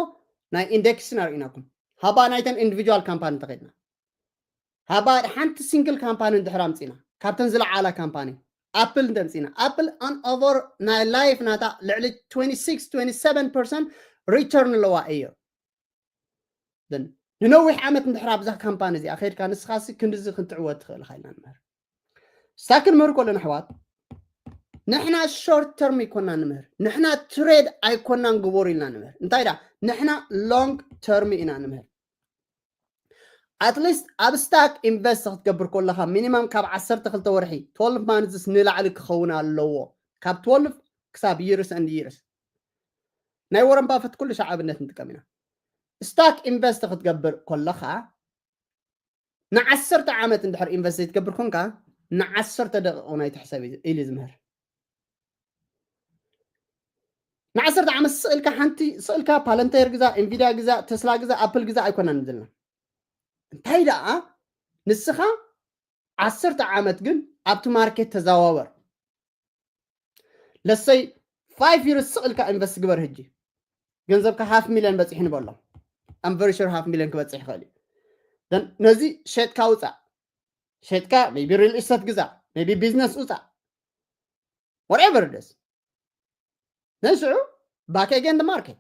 ናይ ኢንደክስ ኢና ርኢናኩም ሃባ ናይተን ኢንዲቪጁዋል ካምፓኒ እንተኸድና ሃባ ሓንቲ ሲንግል ካምፓኒ እንድሕር ኣምፂና ካብተን ዝለዓላ ካምፓኒ ኣፕል እንተምፂና ኣፕል ኣን ኦቨር ናይ ላይፍ ናታ ልዕሊ ትዌንቲ ሲክስ ትዌንቲ ሰቨን ፐርሰንት ሪተርን ኣለዋ እዮ ንነዊሕ ዓመት እንድሕር ኣብዛ ካምፓኒ እዚኣ ከድካ ንስኻሲ ክንድዚ ክንትዕወት ትኽእል ኢኻ ኢልና ንምህር ስታክ ንምህር ከሎ ንሕዋት ንሕና ሾርት ተርም ኣይኮና ንምህር ንሕና ትሬድ ኣይኮናን ግበሩ ኢልና ንምህር እንታይ ዳ ንሕና ሎንግ ተርም ኢና ንምህር ኣትሊስት ኣብ ስታክ ኢንቨስት ክትገብር ከለካ ሚኒማም ካብ ዓሰርተ ክልተ ወርሒ ትወልቭ ማንዝስ ንላዕሊ ክኸውን ኣለዎ ካብ ትወልቭ ክሳብ ይርስ ንድ ይርስ ናይ ወረን ባፈት ኩሉ ሻዕ ኣብነት ንጥቀም ኢና ስታክ ኢንቨስት ክትገብር ከለካ ንዓሰርተ ዓመት እንድሕር ኢንቨስት ዘይትገብር ኮንካ ንዓሰርተ ደቂቕ ናይ ትሕሰብ ኢሉ ዝምህር ንዓሰርተ ዓመት ስእልካ ሓንቲ ስእልካ ፓለንተር ግዛ ኢንቪድያ ግዛ ተስላ ግዛ ኣፕል ግዛ ኣይኮናን ዘለና እንታይ ደኣ ንስኻ ዓሰርተ ዓመት ግን ኣብቲ ማርኬት ተዘዋወር ለሰይ ፋይቭ ይርስ ስቕ ኢልካ ኢንቨስት ግበር ህጂ ገንዘብካ ሃፍ ሚሊዮን በፂሑ ንበሎ ኣም ቨሪ ሹር ሃፍ ሚሊዮን ክበፅሕ ይኽእል እዩ ነዚ ሸጥካ ውፃእ ሸጥካ ቢ ሪል ኢስተት ግዛ ቢ ቢዝነስ ውፃእ whatever it is ንስዑ back again the market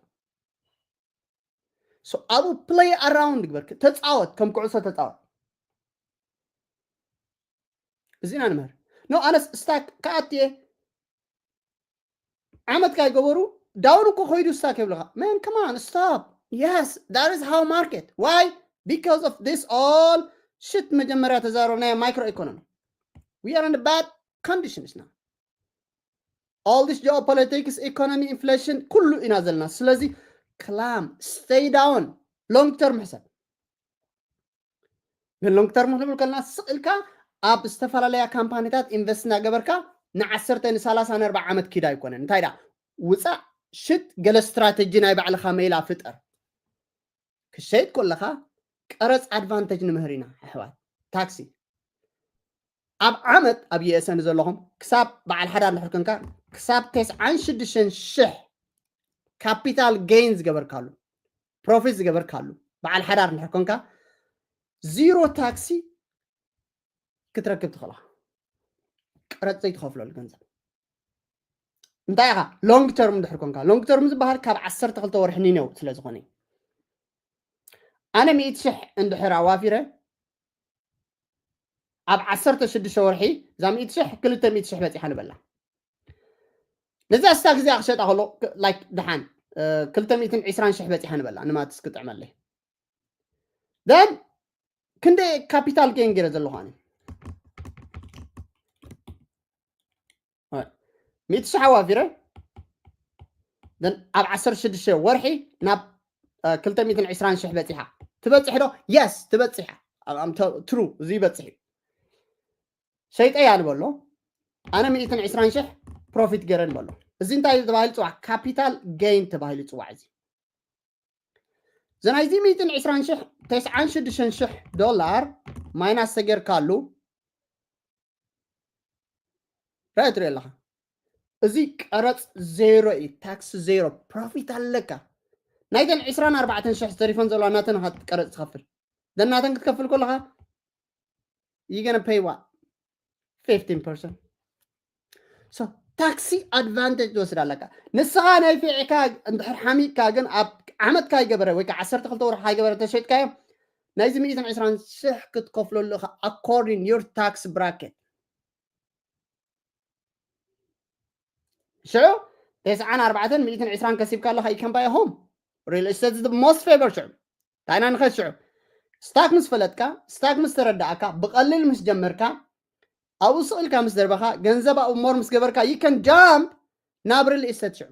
so ኣብኡ play around ግበር ተፃወት ከም ኩዕሶ ተፃወት እዚና ንምህር no ኣነስ ስታክ ከኣትየ ዓመት ካይገበሩ ዳውን እኮ ኮይዱ ስታክ የብልካ man come on stop yes that is how market why because of this all shit መጀመርያ ተዛረብናዮ micro economy we are in bad conditions now all this geopolitics economy inflation ኩሉ ኢና ዘለና ስለዚ calm stay down long term ሕሰብ ግን long term ክንብል ከለና ስቕ ኢልካ ኣብ ዝተፈላለያ ካምፓኒታት ኢንቨስት እናገበርካ ንዓሰርተ ንሰላሳ ንኣርባ ዓመት ኪድ ኣይኮነን እንታይ ዳ ውፃእ ሽጥ ገለ ስትራተጂ ናይ ባዕልኻ ሜላ ፍጠር ክሸይጥ ከለኻ ቀረፅ ኣድቫንቴጅ ንምህር ኢና ኣሕዋት። ታክሲ ኣብ ዓመት ኣብ ዩኤስኤ ዘለኹም ክሳብ በዓል ሓዳር እንድሕር ኮንካ ክሳብ ተስዓን ሽዱሽተን ሽሕ ካፒታል ጌን ዝገበርካሉ፣ ፕሮፊት ዝገበርካሉ በዓል ሓዳር እንድሕር ኮንካ ዚሮ ታክሲ ክትረክብ ትኽእላ። ቀረፅ ዘይትኸፍለሉ ገንዘብ እንታይ ኢኻ? ሎንግ ተርም እንድሕር ኮንካ፣ ሎንግ ተርም ዝበሃል ካብ ዓሰርተ ክልተ ወርሒ ንነው ስለ ዝኾነ እዩ። ኣነ ሚእቲ ሽሕ እንድሕር ኣዋፊረ ኣብ ዓሰርተ ሽዱሽተ ወርሒ እዛ ሚእቲ ሽሕ ክልተ ሚእቲ ሽሕ በፂሓ ንበላ። ነዛ ስታክ እዚኣ ክሸጣ ከሎ ላይክ ደሓን ክልተ ሚእትን ዕስራን ሽሕ በፂሓ ንበላ ንማትስ ክጥዕመለይ። ደን ክንደይ ካፒታል ጌን ገይረ ዘለኹ ኣነ ሚእቲ ሽሕ ኣዋፊረ ደን ኣብ ዓሰርተ ሽዱሽተ ወርሒ ናብ ክልተ ሚእትን ዕስራን ሽሕ በፂሓ። ትበፅሕ ዶ? የስ ትበፅሕ። ትሩ እዚ ይበፅሕ እዩ። ሸይጠያ ንበሎ ኣነ ሚእትን ዕስራን ሽሕ ፕሮፊት ገይረ ንበሎ። እዚ እንታይ ተባሂሉ ፅዋዕ? ካፒታል ጌን ተባሂሉ ፅዋዕ። እዚ ዘናይዚ ሚእትን ዕስራን ሽሕ ተስዓን ሽዱሽተን ሽሕ ዶላር ማይናስ ተጌርካሉ ራይ ትሪኦ ኣለኻ። እዚ ቀረፅ ዜሮ እዩ፣ ታክስ ዜሮ፣ ፕሮፊት ኣለካ። ናይተን ዕስራን ኣርባዕተን ሽሕ ዝተሪፈን ዘለዋ ናተን ኢኻ ቀረፅ ትኸፍል። ደናተን ክትከፍል ከለኻ you gonna pay what? fifteen percent። So ታክሲ ኣድቫንቴጅ ትወስድ ኣለካ። ንስኻ ናይ ፊዕካ እንድሕር ሓሚድካ ግን ኣብ ዓመት ካይገበረ ወይ ከዓ ዓሰርተ ክልተ ወርሒ ካይገበረ ተሸጥካዮ ናይዚ ሚእትን ዕስራን ሽሕ ክትከፍለሉ ኢኻ according your tax bracket። ሽዑ ተስዓን ኣርባዕተን ሚእትን ዕስራን ከሲብካ ኣለኻ you can buy a home። Real estate is the most favor። ሽዑ ታይና ንኸድ ሽዑ ስታክ ምስ ፈለጥካ፣ ስታክ ምስ ተረዳእካ፣ ብቐሊል ምስ ጀመርካ፣ ኣብኡ ስቕ ኢልካ ምስ ደርበኻ፣ ገንዘብ ኣብኡ ሞር ምስ ገበርካ you can jump ናብ ሪል ኢስቴት። ሽዑ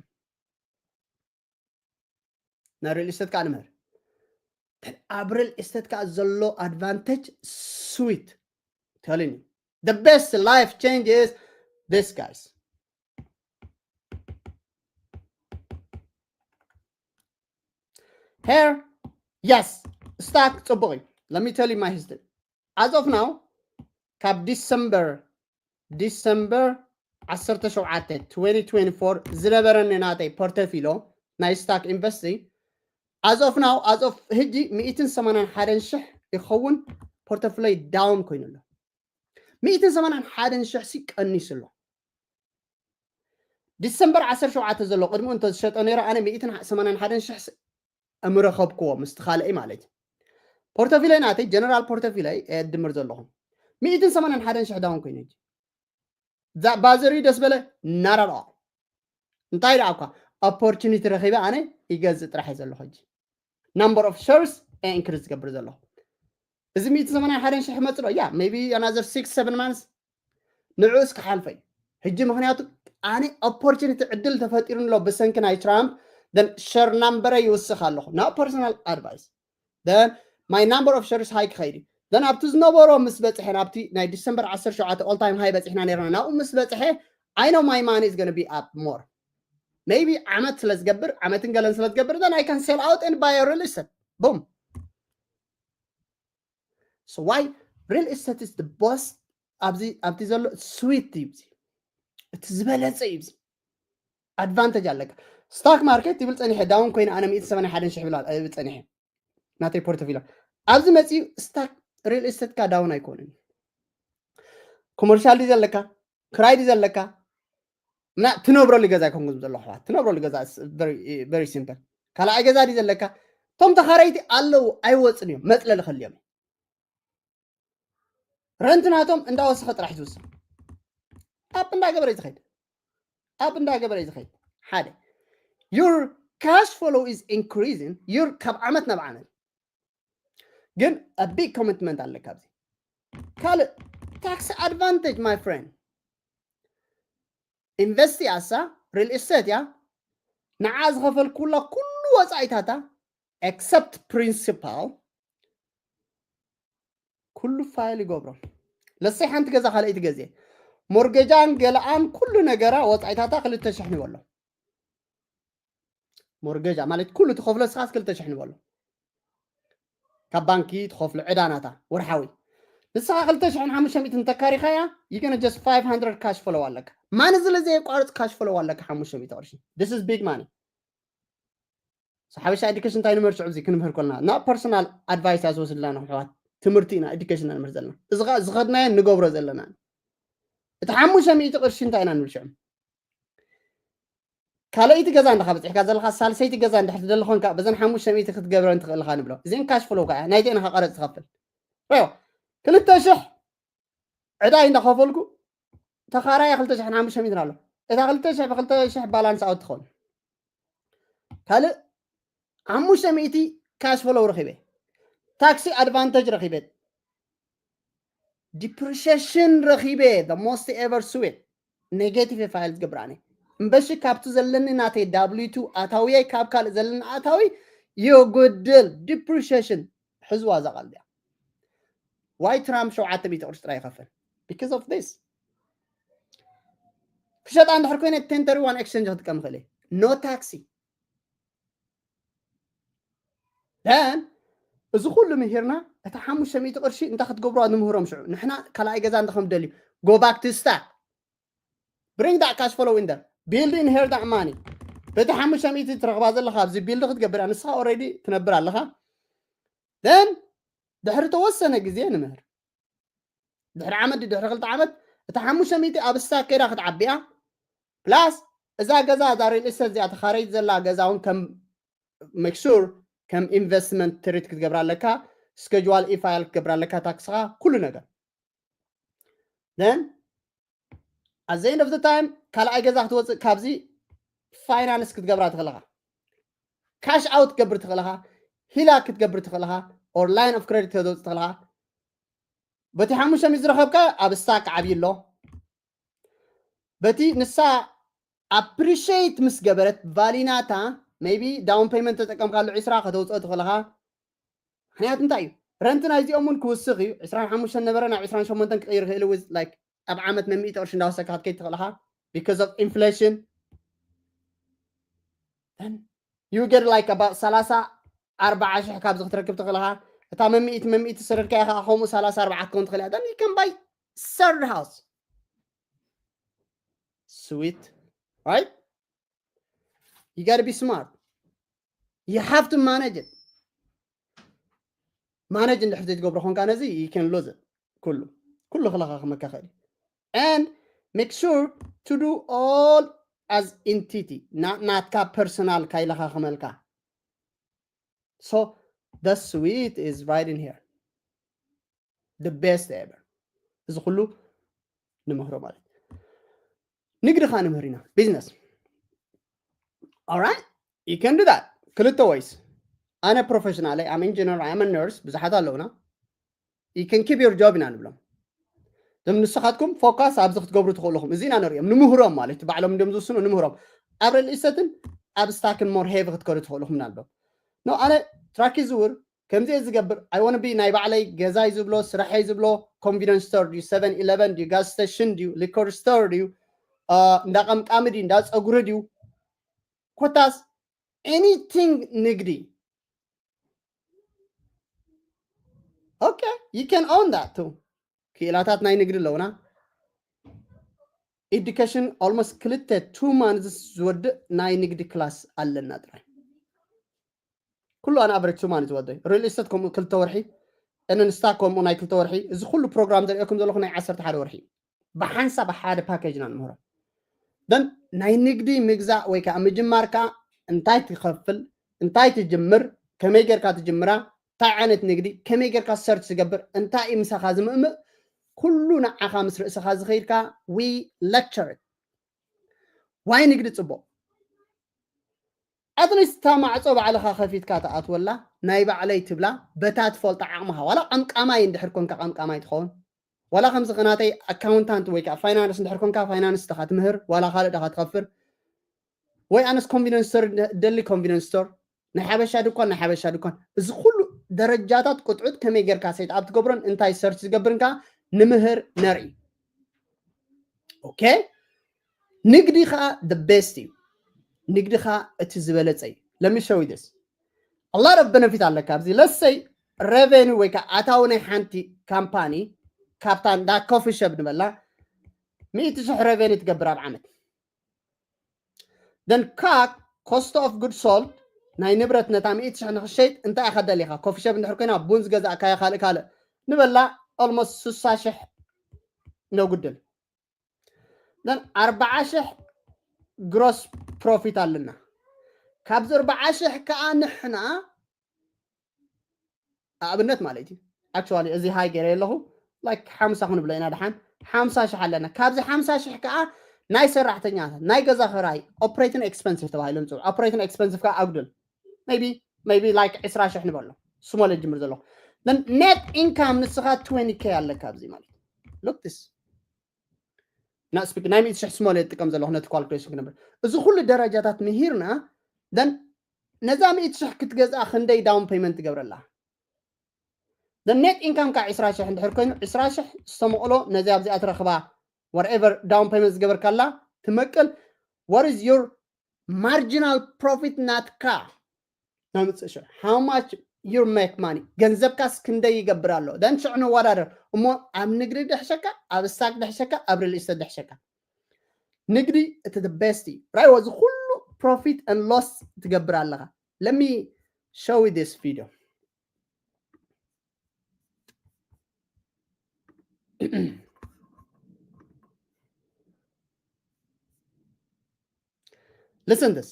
ናብ ሪል ኢስቴት ከዓ ንምህር። ኣብ ሪል ኢስቴት ከዓ ዘሎ ኣድቫንቴጅ ስዊት። Telling you, the best life change is this, guys. Here, yes, ስታክ ፅቡቕ እዩ። Let me tell you my history. As of now ካብ ዲሰምበር ዲሰምበር ዓሰርተ ሸውዓተ twenty twenty-four ዝነበረኒ ናተይ ፖርተፊሎ ናይ ስታክ ኢንቨስቲ as of now as of ሕጂ ሚእትን ሰማንያን ሓደን ሽሕ ይኸውን። ፖርተፍለይ ዳውን ኮይኑ ኣሎ። ሚእትን ሰማንያን ሓደን ሽሕ ሲ ቀኒሱ ኣሎ። ዲሰምበር ዓሰርተ ሸውዓተ ዘሎ ቅድሚኡ እንተዝሸጦ ነይረ ኣነ ሚእትን ሰማንያን ሓደን ሽሕ እምረኸብክዎ ምስቲ ካልእይ ማለት እዩ። ፖርተፊለይ ናተይ ጀነራል ፖርተፊለይ እየ ድምር ዘለኹም ሚእትን ሰማንያን ሓደን ሽሕ ዳውን ኮይኑ ሕጂ ባዘር ደስ በለ ናራርኦ እንታይ ደኣ እኳ ኦፖርቹኒቲ ረኺበ ኣነ ይገዝእ ጥራሕ እየ ዘለኹ ሕጂ number of shares increase ዝገብር ዘለኹ። እዚ ሚእትን ሰማንያን ሓደን ሽሕ መፅእ ዶ? Yeah, maybe another six seven months ንዕኡስ ክሓልፈ እዩ ሕጂ። ምክንያቱ ኣነ ኦፖርቹኒቲ ዕድል ተፈጢሩ ኣሎ ብሰንኪ ናይ ትራምፕ then ሸር ናምበረ ይውስኽ ኣለኹ። Not personal advice. Then my number of shares high ክኸይድ እዩ። Then ኣብቲ ዝነበሮ ምስ በፅሐ ናብቲ ናይ ዲሰምበር ዓሰርተ ሸውዓተ all time high በፂሕና ነርና ናብኡ ምስ በፅሐ I know my money is gonna be up more. Maybe ዓመት ስለ ዝገብር ዓመትን ገለን ስለ ዝገብር then I can sell out and buy a real estate. Boom. So why real estate is the best? ኣብዚ ኣብቲ ዘሎ ስዊት እዩ። እዚ እቲ ዝበለፀ እዩ። እዚ ኣድቫንቴጅ ኣለካ። ስታክ ማርኬት ይብል ፀኒሐ ዳውን ኮይነ ኣነ ሚእቲ ሰማንያን ሓደን ሽሕ ይብል ፀኒሐ ናተይ ፖርቶፊላ ኣብዚ መፅኡ ስታክ ሪል ኤስቴትካ ዳውን ኣይኮንን። ኮመርሻል ድዩ ዘለካ? ክራይ ድዩ ዘለካ? እና ትነብረሉ ገዛ ኣይኮንኩም ዘሎ ኣሕዋት፣ ትነብረሉ ገዛ very simple። ካልኣይ ገዛ ድዩ ዘለካ? እቶም ተኻረይቲ ኣለዉ ኣይወፅን እዮም፣ መፅለሊ ከልዮም ረንት ናቶም እንዳወሰኸ ጥራሕ ዝውስን። ኣፕ እንዳገበረ እዩ ዝኸይድ፣ ኣፕ እንዳገበረ እዩ ዝኸይድ። ሓደ your cash flow is increasing your ካብ ዓመት ናብ ዓመት ግን a big commitment ኣለካ ኣብዚ። ካልእ tax advantage my friend። ኢንቨስት እያ እሳ ሪል ኤስቴት እያ። ንዓ ዝኸፈልኩላ ኩሉ ወፃኢታታ except principal ኩሉ ፋይል ይገብሮ። ለሰይ ሓንቲ ገዛ ካልኣይቲ ገዜ ሞርጌጃን ገለኣን ኩሉ ነገራ ወፃኢታታ ክልተ ሽሕ ንበሎ። ሞርጌጃ ማለት ኩሉ ትኸፍሎ ስኻስ ክልተ ሽሕ ንበሎ። ካብ ባንኪ ትኸፍሎ ዕዳ ናታ ወርሓዊ። ንስኻ ክልተ ሽሕን ሓሙሽተ ሚእትን እንተካሪኻያ፣ you gonna just five hundred cash flow ኣለካ። ማን ዝለ ዘየቋርጽ cash flow ኣለካ ሓሙሽተ ሚእቲ ቅርሺ። This is big money። ሓበሻ ኤዱኬሽን እንታይ ንምህር ሽዑ እዚ ክንምህር ከለና፣ ናብ personal advice እያ ዝወስድና ንሕዋት። ትምህርቲ ኢና ኤዱኬሽን ንምህር ዘለና። እዚ ኸዓ ዝኸድናዮ ንገብሮ ዘለና። እቲ ሓሙሽተ ሚእቲ ቅርሺ እንታይ ኢና ንብል ሽዑ? ካልኣይቲ ገዛ እንዳ በጺሕካ ዘለኻ፣ ሳልሰይቲ ገዛ እንድሕር ትደሊ ኾንካ፣ በዘን ሓሙሽተ ሚእቲ ክትገብረን ትኽእል ኢኻ ንብሎ። እዚን ካሽ ፍሎው ከኣ ናይተን ኢኻ ቀረጽ ትኸፍል። ሪኦ፣ ክልተ ሽሕ ዕዳይ እንዳኸፈልኩ፣ ተኻራያ ክልተ ሽሕን ሓሙሽተ ሚእትን ኣሎ። እታ ክልተ ሽሕ ብክልተ ሽሕ ባላንስ ኣውት ትኸውን። ካልእ ሓሙሽተ ሚእቲ ካሽ ፍሎው ረኺበ፣ ታክሲ ኣድቫንቴጅ ረኺበ፣ ዲፕሪሽን ረኺበ፣ the most ever sweet negative ፋይል ዝገብር ኣነ። እምበሺ ካብቲ ዘለኒ ናተይ W two ኣታውየይ ካብ ካልእ ዘለኒ ኣታዊ የጎድል፣ ዲፕሪሽን ሕዝዋ እዛ ቃል እዚኣ። ዋይ ትራምፕ ሸውዓተ ሚእቲ ቅርሺ ጥራይ ይኸፍል? Because of this። ክሸጣ እንድሕር ኮይነ ten thirty one exchange ክጥቀም ይኽእል እየ። No tax። Then እዚ ኩሉ ምሂርና፣ እታ ሓሙሽተ ሚእቲ ቅርሺ እንታይ ክትገብሩዋ ንምህሮም ሽዑ። ንሕና ካልኣይ ገዛ እንተ ከም ደልዩ፣ go back to stack። Bring that cash flow in there. Build in here that money። በቲ ሓሙሽተ ሚእቲ ትረኽባ ዘለኻ ኣብዚ ቢልድ ክትገብር እያ። ንስኻ ኦልሬዲ ትነብር ኣለኻ። Then ድሕሪ ተወሰነ ግዜ ንምህር። ድሕሪ ዓመት ድዩ ድሕሪ ክልተ ዓመት እታ ሓሙሽተ ሚእቲ ኣብ ስታክ ከይዳ ክትዓቢ እያ። ፕላስ እዛ ገዛ እዛ ሪል ስቴት እዚኣ ተኻረይት ዘላ ገዛ እውን ከም make sure ከም ኢንቨስትመንት ትሪት ክትገብራ ኣለካ። ስኬጁዋል ኢ ፋይል ክትገብራ ኣለካ። ታክስኻ ኩሉ ነገር። Then at the end of the time ካልኣይ ገዛ ክትወፅእ ካብዚ ፋይናንስ ክትገብራ ትኽእልኻ። ካሽ ኣውት ክትገብር ትኽእልኻ። ሂላ ክትገብር ትኽእልኻ። Or line of credit ከተውፅእ ትኽእልኻ። በቲ ሓሙሽተ ሚእቲ ዝረኸብካ ኣብ ስታክ ዓብዪ ኣሎ። በቲ ንሳ ኣፕሪሽት ምስ ገበረት ቫሊናታ maybe ዳውን ፔመንት ተጠቀምካሉ ዒስራ ከተውፅኦ ትኽእልኻ። ምክንያቱ እንታይ እዩ? ረንት ናይዚኦም እውን ክውስኽ እዩ። ዕስራን ሓሙሽተን ነበረ ናብ ዕስራን ሸሞንተን ክቕይር ይኽእል። With like ኣብ ዓመት መሚእቲ ቅርሺ እንዳወሰካ ክትከይድ ትኽእልኻ። Because of inflation you get like about ሰላሳ ኣርባዓ ሽሕ ካብዚ ክትረክብ ትኽእልኻ። እታ መሚእቲ መሚእቲ ሰደድካያ ከዓ ከምኡ ሰላሳ ኣርባዓ ክትከውን ትኽእል እያ። Then you can buy third house. Sweet, right? You gotta be smart. You have to manage it. ማነጅ እንድሕር ዘይትገብሮ ኾንካ ነዚ you can lose it. ኩሉ ኩሉ ክለኻኽመካ ይኽእል እዩ። And make sure to do all as entity, not ናትካ ፐርሰናል ካይለኻኽመልካ። So the sweet is right in here. The best ever. እዚ ኩሉ ንምህሮ ማለት ንግዲ ኻ ንምህር ኢና። ቢዝነስ። Alright, you can do that. ክልተ ወይስ ኣነ ፕሮፌሽናል፣ I'm engineer, I'm a nurse፣ ብዙሓት ኣለውና። You can keep your job ኢና ንብሎም። እዞም ንስኻትኩም ፎካስ ኣብዚ ክትገብሩ ትኽእልኹም። እዚ ኢና ንሪኦም ንምህሮም ማለት እዩ። ባዕሎም እንዲዮም ዝውስኑ ንምህሮም። ኣብ ሪል ኢስተትን ኣብ ስታክን ሞር ሄቪ ክትከዱ ትኽእልኹም ኢና ንብሎም። ኖ ኣነ ትራክ ይዝውር፣ ከምዚ እየ ዝገብር። I wanna be ናይ ባዕለይ ገዛይ ዝብሎ ስራሐይ ዝብሎ ኮንቪኒንስ ስቶር ድዩ፣ seven eleven ድዩ፣ ጋዝ ስቴሽን ድዩ፣ ሊኮር ስቶር ድዩ፣ አ፣ እንዳ ቀምቃሚ ድዩ፣ እንዳ ፀጉሪ ድዩ፣ ኮታስ ኤኒቲንግ ንግዲ። Okay, you can own that too. ክኢላታት ናይ ንግዲ ኣለውና። ኤዱኬሽን ኦልሞስት ክልተ ቱ ማንዝስ ዝወድእ ናይ ንግዲ ክላስ ኣለና ጥራይ። ኩሉ ኣን ኣቨሬጅ ቱ ማንዝ ዝወድእ። ሪል ኢስተት ከምኡ ክልተ ወርሒ፣ እንን ስታክ ከምኡ ናይ ክልተ ወርሒ። እዚ ኩሉ ፕሮግራም ዘርእየኩም ዘለኹ ናይ ዓሰርተ ሓደ ወርሒ። ብሓንሳብ ሓደ ፓኬጅ ኢና ንምህሮ። Then ናይ ንግዲ ምግዛእ ወይ ከዓ ምጅማር ከዓ እንታይ ትኸፍል፣ እንታይ ትጅምር፣ ከመይ ጌርካ ትጅምራ፣ እንታይ ዓይነት ንግዲ፣ ከመይ ጌርካ ሰርች ዝገብር፣ እንታይ እዩ ምሳኻ ዝምእምእ፣ ኩሉ ንዓኻ ምስ ርእስኻ ዝኸይድካ we lecture it። ዋይ ንግዲ ጽቡቕ። ኣትሊስት እታ ማዕጾ ባዕልኻ ከፊትካ ትኣትወላ፣ ናይ ባዕለይ ትብላ፣ በታ ትፈልጦ ዓቕምኻ። ዋላ ቀምቃማይ እንድሕር ኮንካ ቀምቃማይ ትኸውን። ዋላ ከምዚ ከናተይ ኣካውንታንት ወይ ከዓ ፋይናንስ እንድሕር ኮንካ ፋይናንስ ድኻ ትምህር፣ ዋላ ካልእ ድኻ ትኸፍር። ወይ ኣነስ ኮንቪኒንስ ስቶር ደሊ ኮንቪኒንስ ስቶር፣ ናይ ሓበሻ ድኳን፣ ናይ ሓበሻ ድኳን። እዚ ኩሉ ደረጃታት ቁጥዑት ከመይ ጌርካ ሴት ኣፕ ትገብሮን እንታይ ሰርች ዝገብርን ከዓ ንምህር ነርኢ። ኦኬ፣ ንግዲ ከዓ the best እዩ። ንግዲ ከዓ እቲ ዝበለጸ እዩ። Let me show you this. A lot of benefit ኣለካ ኣብዚ። Let's say revenue ወይ ከዓ ኣታዊ ናይ ሓንቲ ካምፓኒ ካብታ እንዳ ኮፊ ሸብ ንበላ ሚእቲ ሽሕ revenue ትገብር ኣብ ዓመት። Then COGS, cost of goods sold፣ ናይ ንብረት ነታ ሚእቲ ሽሕ ንክሸይጥ እንታይ ኢኻ ደሊኻ? ኮፊ ሸብ እንድሕር ኮይና ቡን ዝገዛእካዮ ካልእ ካልእ ንበላ almost ስሳ ሽሕ ነጉድል። Then ኣርብዓ ሽሕ gross profit ኣለና። ካብዚ ኣርብዓ ሽሕ ከዓ ንሕና ኣብነት ማለት እዩ። Actually እዚ ሃይ ገይረ ኣለኹ። Like ሓምሳ ክንብሎ ኢና ደሓን ሓምሳ ሽሕ ኣለና። ካብዚ ሓምሳ ሽሕ ከዓ ናይ ሰራሕተኛታት ናይ ገዛ ክራይ፣ operating expensive ተባሂሎም ፅውዑ። Operating expensive ከዓ ኣጉድል። Maybe maybe like ዕስራ ሽሕ ንበሎ። ስሞል ጅምር ዘለኹ። Then net income ንስኻ twenty K ኣለካ ኣብዚ ማለት እዩ። Look this። ናይ ሚእቲ ሽሕ ስሞል እጥቀም ዘለኹ ነቲ calculation ክነብር። እዚ ኩሉ ደረጃታት ምሂርና። Then ነዛ ሚእቲ ሽሕ ክትገዝኣ ክንደይ down payment ትገብረላ? Then net income ካ ዕስራ ሽሕ እንድሕር ኮይኑ ዕስራ ሽሕ ዝተመቕሎ ነዚ ኣብዚኣ ትረኽባ whatever down payment ዝገበርካላ ትመቅል። What is your marginal profit ናትካ? ናይ ምፅእ ሽዑ how much you make money፣ ገንዘብካስ ክንደይ ይገብር ኣሎ? Then ሽዑ ንወዳደር እሞ ኣብ ንግዲ ድሕሸካ፣ ኣብ stock ድሕሸካ፣ ኣብ real estate ድሕሸካ። ንግዲ እቲ the best እዩ። ራይዎ እዚ ኩሉ profit and loss ትገብር ኣለኻ። Let me show you this video። Listen this.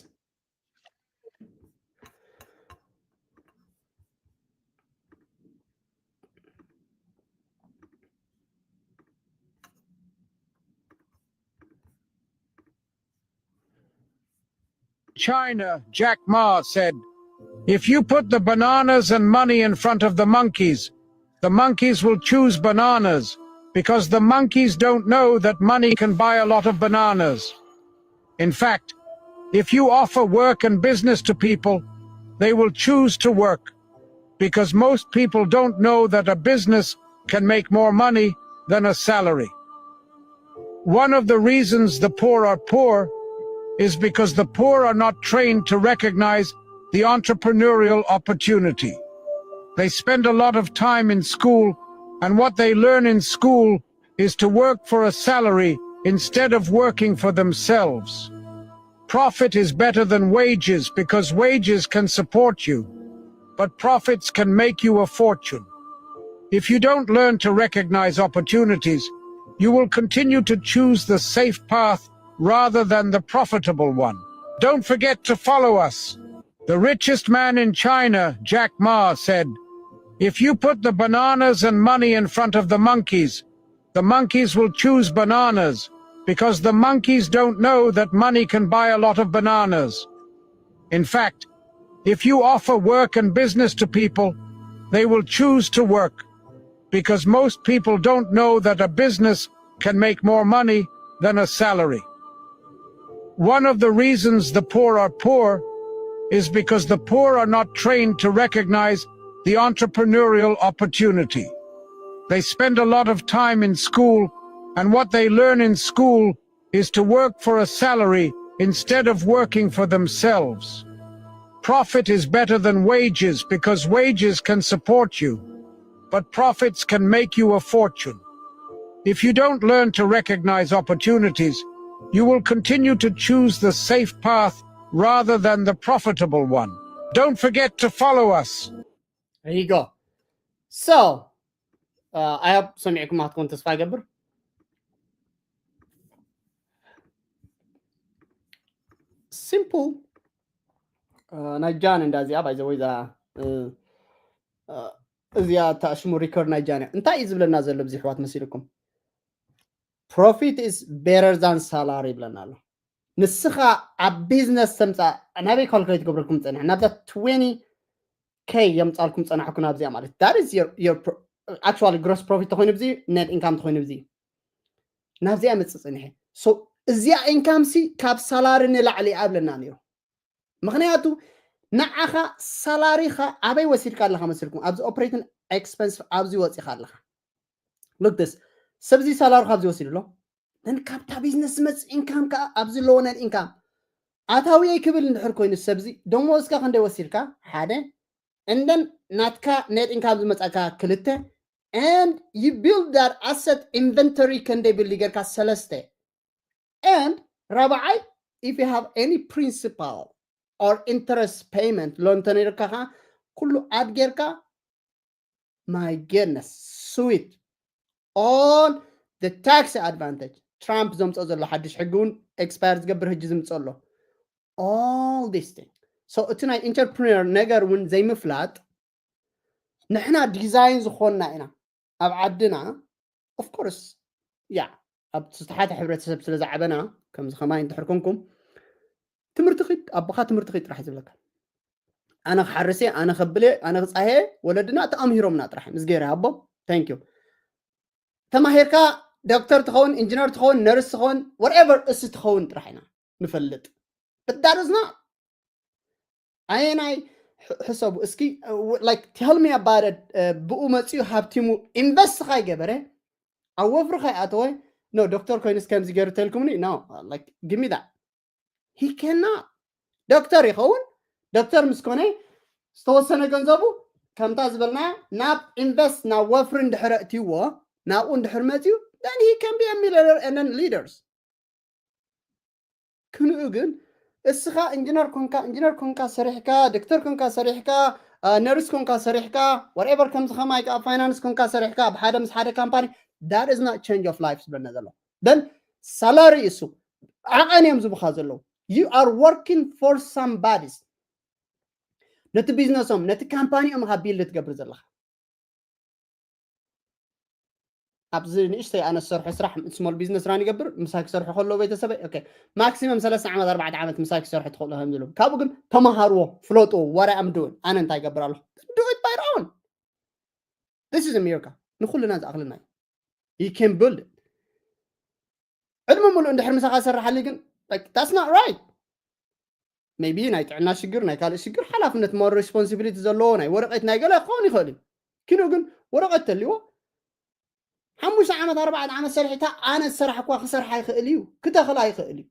China, Jack Ma said, "If you put the bananas and money in front of the monkeys, the monkeys will choose bananas because the monkeys don't know that money can buy a lot of bananas. In fact, if you offer work and business to people, they will choose to work because most people don't know that a business can make more money than a salary." One of the reasons the poor are poor is because the poor are not trained to recognize the entrepreneurial opportunity. They spend a lot of time in school, and what they learn in school is to work for a salary instead of working for themselves. Profit is better than wages because wages can support you, but profits can make you a fortune. If you don't learn to recognize opportunities, you will continue to choose the safe path rather than the profitable one. Don't forget to follow us. The richest man in China, Jack Ma, said, "If you put the bananas and money in front of the monkeys, the monkeys will choose bananas because the monkeys don't know that money can buy a lot of bananas. In fact, if you offer work and business to people, they will choose to work because most people don't know that a business can make more money than a salary." One of the reasons the poor are poor is because the poor are not trained to recognize the entrepreneurial opportunity. They spend a lot of time in school, and what they learn in school is to work for a salary instead of working for themselves. Profit is better than wages because wages can support you, but profits can make you a fortune. If you don't learn to recognize opportunities, you will continue to choose the safe path rather than the profitable one. Don't forget to follow us. There you go. So, uh, I hope ሰሚዕኩም ክትኮኑ ተስፋ ይገብር። Simple. Uh, ናይ ጃን እንዳ እዚኣ by the way እዛ እዚኣ ታሽሙ ሪከርድ ናይ ጃን እያ። እንታይ እዩ ዝብለና ዘሎ ብዚ ኣሕዋት መሲልኩም? Profit is better than salary ይብለና ኣሎ። ንስኻ ኣብ ቢዝነስ ተምፃ ናበይ ካልኩሌት ገብረልኩም ፀንሐ ናብዛ twenty K የምፃልኩም ፀናሕኩ ናብዚኣ ማለት that is your, your actually gross profit ተኮይኑ ብዚ net income ተኮይኑ ብዚ ናብዚኣ መፅእ ፀኒሐ። So እዚኣ income ሲ ካብ ሳላሪ ንላዕሊ እያ ብለና ነይሩ። ምክንያቱ ንዓኻ ሳላሪኻ ኣበይ ወሲድካ ኣለኻ መስልኩም? ኣብዚ operating expense ኣብዚ ወፂኻ ኣለኻ። Look this፣ ሰብዚ ሳላሪ ካብዚ ወሲዱ ኣሎ። ነን ካብታ ቢዝነስ ዝመፅእ income ከዓ ኣብዚ ኣለዎ net income ኣታዊየይ ክብል እንድሕር ኮይኑ ሰብዚ ደሞዝካ ክንደይ ወሲድካ ሓደ and then ናትካ net income ዝመፃካ ክልተ and you build that asset inventory ክንደይ build ጌርካ ሰለስተ and ራብዓይ if you have any principal or interest payment loan ተነይርካ ከዓ ኩሉ add ጌርካ my goodness sweet all the tax advantage ትራምፕ ዘምፅኦ ዘሎ ሓድሽ ሕጊ እውን expire ዝገብር ሕጂ ዝምፅኦ ኣሎ all this thing so እቲ ናይ entrepreneur ነገር እውን ዘይምፍላጥ ንሕና design ዝኾንና ኢና ኣብ ዓድና of course ያ ኣብ ዝተሓተ ሕብረተሰብ ስለ ዝዓበና ከምዚ ከማይ እንድሕር ኮንኩም ትምህርቲ ኺድ ኣቦኻ ትምህርቲ ኺድ ጥራሕ ዝብለካ ኣነ ክሓርስ ኣነ ከብለ ኣነ ክፃሄ ወለድና ተኣምሂሮምና ጥራሕ ምስ ገይረ ኣቦ thank you ተማሂርካ ዶክተር ትኸውን ኢንጂነር ትኸውን ነርስ ትኸውን whatever እሱ ትኸውን ጥራሕ ኢና ንፈልጥ but that is not ኣየናይ ሕሰቡ እስኪ like tell me about it ብኡ መፅኡ ሃብቲሙ invest ኻይ ገበረ ኣብ ወፍሪ ኻይ ኣተወ no ዶክተር ኮይኑስ ከምዚ ገይሩ ተልኩምኒ no like give me that he cannot ዶክተር ይኸውን ዶክተር ምስ ኮነ ዝተወሰነ ገንዘቡ ከምታ ዝበልና ናብ invest ናብ ወፍሪ እንድሕረ እትይዎ ናብኡ እንድሕር መፅኡ then he can be a millionaire and then leaders ክንኡ ግን እስኻ ኢንጂነር ኮንካ ኢንጂነር ኮንካ ሰሪሕካ ዶክተር ኮንካ ሰሪሕካ ነርስ ኮንካ ሰሪሕካ whatever ከምዚ ከማይ ከዓ finance ኮንካ ሰሪሕካ ኣብ ሓደ ምስ ሓደ company that is not change of life ዝብለና ዘሎ then salary እሱ ዓቐን እዮም ዝብኻ ዘለዉ you are working for somebody ነቲ ቢዝነሶም ነቲ ካምፓኒኦም ካ build ትገብር ዘለኻ ኣብዚ ንእሽተይ ኣነ ዝሰርሖ ስራሕ small business run ይገብር ምሳይ ክሰርሑ ከለዉ ቤተሰበይ okay maximum ሰለስተ ዓመት ኣርባዕተ ዓመት ምሳይ ክሰርሑ ትኽእሉ ከም ዝብሉ ካብኡ ግን ተመሃርዎ ፍለጥዎ what I am doing ኣነ እንታይ ይገብር ኣለኹ do it by your own this is America ንኩልና ዝኣኽልና እዩ you can build it ዕድመ ሙሉእ እንድሕር ምሳኻ ዝሰርሓሉ ግን that's not right maybe ናይ ጥዕና ሽግር ናይ ካልእ ሽግር ሓላፍነት more responsibility ዘለዎ ናይ ወረቀት ናይ ገለ ክኸውን ይኽእል እዩ ኪኖ ግን ወረቀት ተልዎ ሓሙሽተ ዓመት ኣርባዕተ ዓመት ሰሪሕታ ኣነ ዝሰራሕኳ ክሰርሓ ይኽእል እዩ ክተኽላ ይኽእል እዩ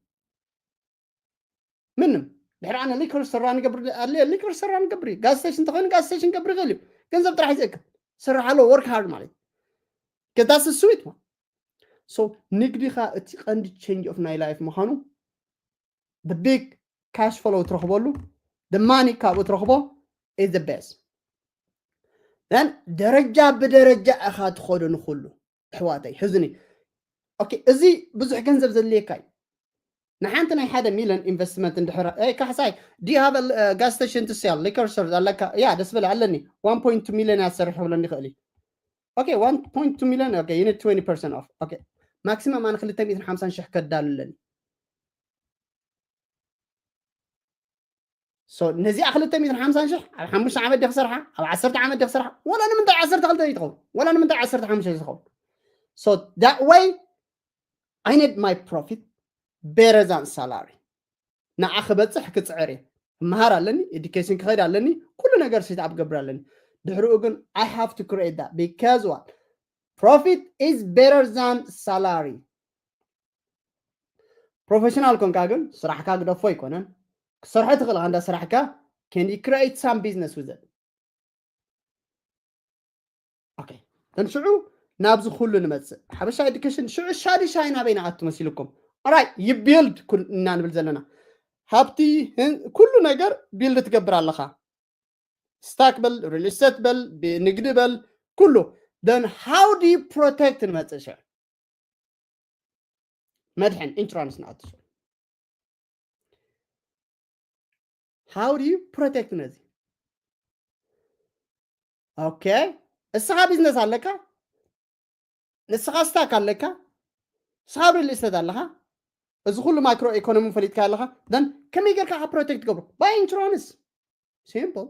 ምንም ድሕሪ ኣነ liquor store run ገብር ኣለ liquor store run ገብር gas station ተኾይኑ gas station ገብር ይኽእል እዩ ገንዘብ ጥራሕ ይዝእክብ ስራሕ ኣሎ work hard ማለት ከዳስ sweet one so ንግዲኻ እቲ ቀንዲ change of ናይ life ምዃኑ the big cash flow ትረኽበሉ the money ካብኡ ትረኽቦ is the best then ደረጃ ብደረጃ ኢኻ ትኸዶ ንኩሉ ኣሕዋተይ ሕዝኒ okay እዚ ብዙሕ ገንዘብ ዘድልየካ እዩ ንሓንቲ ናይ ሓደ ሚሊዮን ኢንቨስትመንት እንድሕር ካሕሳይ do you have a gas station to sell liquor store ኣለካ ያ ደስ በለ ኣለኒ one point two million ያሰርሕ ብለኒ ይኽእል okay one point two million okay you need twenty percent off okay maximum ኣነ ክልተ ሚእትን ሓምሳን ሽሕ ከዳሉ ኣለኒ so ነዚኣ ክልተ ሚእትን ሓምሳን ሽሕ ኣብ ሓሙሽተ ዓመት ዲኽ ሰርሓ ኣብ ዓሰርተ ዓመት ዲኽ ሰርሓ ወላ ንምንታይ ዓሰርተ ክልተ ይትኸውን ወላ ንምንታይ ዓሰርተ ሓሙሽተ ዝኸውን so that way I need my profit better than salary ንዓ ክበፅሕ ክፅዕር እየ ክመሃር ኣለኒ education ክኸይድ ኣለኒ ኩሉ ነገር set up ክገብር ኣለኒ ድሕሪኡ ግን I have to create that because what profit is better than salary professional ኮንካ ግን ስራሕካ ግደፎ ኣይኮነን ክሰርሖ ትኽእል እንዳ ስራሕካ can you create some business with it okay ተን ሽዑ ናብዚ ኩሉ ንመፅእ ሓበሻ education ሽዑ ሻዲ ሻይ ናበይ ንኣቱ መሲልኩም right you build እና ንብል ዘለና ሃብቲ ኩሉ ነገር build ትገብር ኣለኻ stock በል real estate በል ንግዲ በል ኩሉ then how do you protect ንመፅእ ሽዑ መድሕን insurance ንኣቱ how do you protect ነዚ okay እስኻ business ኣለካ ንስኻ stock ኣለካ ንስኻ real estate ኣለኻ እዚ ኩሉ micro economy ፈሊጥካ ኣለኻ then ከመይ ጌርካ protect ትገብሮ by insurance simple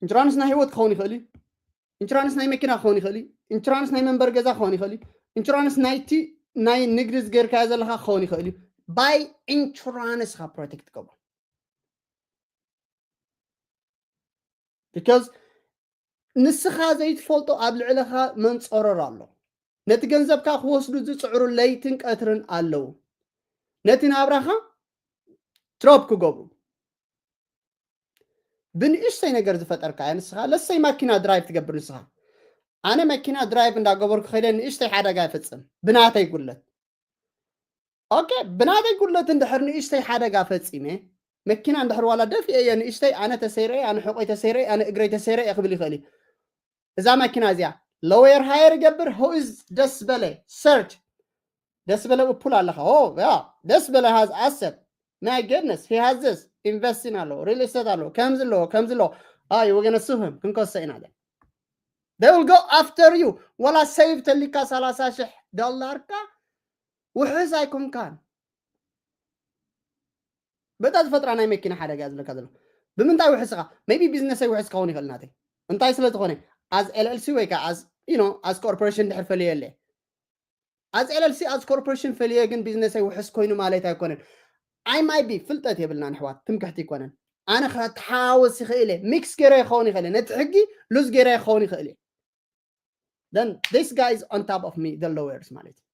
insurance ናይ ህይወት ክኸውን ይኽእል እዩ insurance ናይ መኪና ክኸውን ይኽእል እዩ insurance ናይ መንበሪ ገዛ ክኸውን ይኽእል እዩ insurance ናይቲ ናይ ንግዲ ዝገርካዮ ዘለኻ ክኸውን ይኽእል እዩ by insurance ኻ protect ትገብሮ because ንስኻ ዘይትፈልጦ ኣብ ልዕለኻ መንፀረር ኣሎ ነቲ ገንዘብካ ክወስዱ ዝፅዕሩ ለይትን ቀትርን ኣለዉ ነቲ ናብራኻ drop ክገብሩ ብንእሽተይ ነገር ዝፈጠርካ እያ ንስኻ። ለሰይ ማኪና ድራይቭ ትገብር ንስኻ። ኣነ መኪና ድራይቭ እንዳገበርኩ ከይደ ንእሽተይ ሓደጋ ይፈጽም ብናተይ ጉለት። ኦኬ፣ ብናተይ ጉለት እንድሕር ንእሽተይ ሓደጋ ፈጺመ፣ መኪና እንድሕር ዋላ ደፊኤ እየ ንእሽተይ፣ ኣነ ተሰይረ፣ ኣነ ሕቆይ ተሰይረ፣ ኣነ እግረይ ተሰይረ እየ ክብል ይኽእል እዩ። እዛ መኪና እዚኣ ሎየር ሃየር ይገብር። Who is ደስ በለ? ሰርች ደስ በለ እፑል ኣለኻ። ኦ ያ ደስ በለ has asset። My goodness, he has this። ኢንቨስቲን ኣለዎ፣ ሪል ስቴት ኣለዎ፣ ከምዚ ኣለዎ፣ ከምዚ ኣለዎ። ኣይ ወገነ ስፍህም ክንከሶ ኢና። They will go after you። ወላ ሴቭ ተሊካ ሰላሳ ሽሕ ዶላርካ ውሕስ ኣይኮንካን። በታ ዝፈጥራ ናይ መኪና ሓደጋ ዝብለካ ዘሎ ብምንታይ ውሕስኻ? Maybe ቢዝነሰይ ውሕስ ክኸውን ይኽእል ናተይ። እንታይ ስለ ዝኾነ? As L L C ወይ ከዓ as you know as corporation ድሕር ፈልየ ኣለ። As L L C as corporation ፈልየ ግን ቢዝነሰይ ውሕስ ኮይኑ ማለት ኣይኮነን። I might be ፍልጠት የብልናን ኣሕዋት፣ ትምክሕቲ ኣይኮነን። ኣነ ክተሓዋወስ ይኽእል እየ፣ ሚክስ ገይረ ክኸውን ይኽእል እየ፣ ነቲ ሕጊ ሉዝ ገይረ ክኸውን ይኽእል እየ። Then this guy is on top of me, the lawyers ማለት እዩ።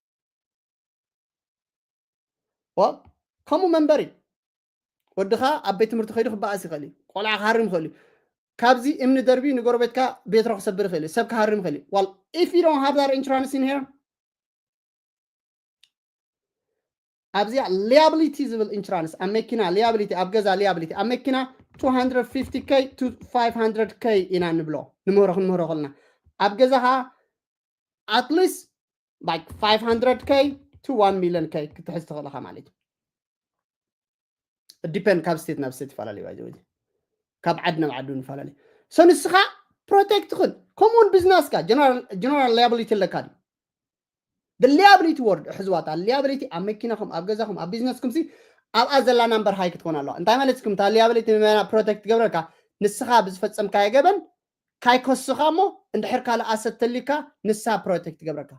Well፣ ከምኡ መንበሪ ወድኻ ኣብ ቤት ትምህርቲ ከይዱ ክበኣስ ይኽእል እዩ። ቆልዓ ክሃርም ይኽእል እዩ። ካብዚ እምኒ ደርቢ ንጎረቤትካ ቤትሮ ክሰብር ይኽእል እዩ። ሰብ ክሃርም ይኽእል እዩ። Well, if you don't have that insurance in here፣ ኣብዚኣ ሊያብሊቲ ዝብል ኢንሹራንስ ኣብ መኪና ሊያብሊቲ፣ ኣብ ገዛ ሊያብሊቲ፣ ኣብ መኪና two hundred fifty K to five hundred K ኢና ንብሎ። ንምህሮ ክንምህሮ ከለና ኣብ ገዛኻ at least like five hundred K to one million K ክትሕዝ ትኽእል ኢኻ ማለት እዩ። ዲፐንድ ካብ ስቴት ናብ ስቴት ይፈላለዩ። ባይዘ ካብ ዓዲ ናብ ዓዲ ይፈላለዩ። So ንስኻ ፕሮቴክት ትኽእል። ከምኡውን ቢዝነስካ ጀነራል ሊያብሊቲ ኣለካ ድዩ? The liability word ሕዝዋታ። ሊያብሊቲ ኣብ መኪናኹም፣ ኣብ ገዛኹም፣ ኣብ ቢዝነስኩም ሲ ኣብኣ ዘላ ናምበር ሃይ ክትኮን ኣለዋ። እንታይ ማለት እስኩም? እታ ሊያብሊቲ ንመና ፕሮቴክት ትገብረካ ንስኻ ብዝፈጸምካዮ ገበን ካይከሱኻ እሞ እንድሕር ካልእ ኣሰት ተሊካ ንሳ ፕሮቴክት ትገብረካ።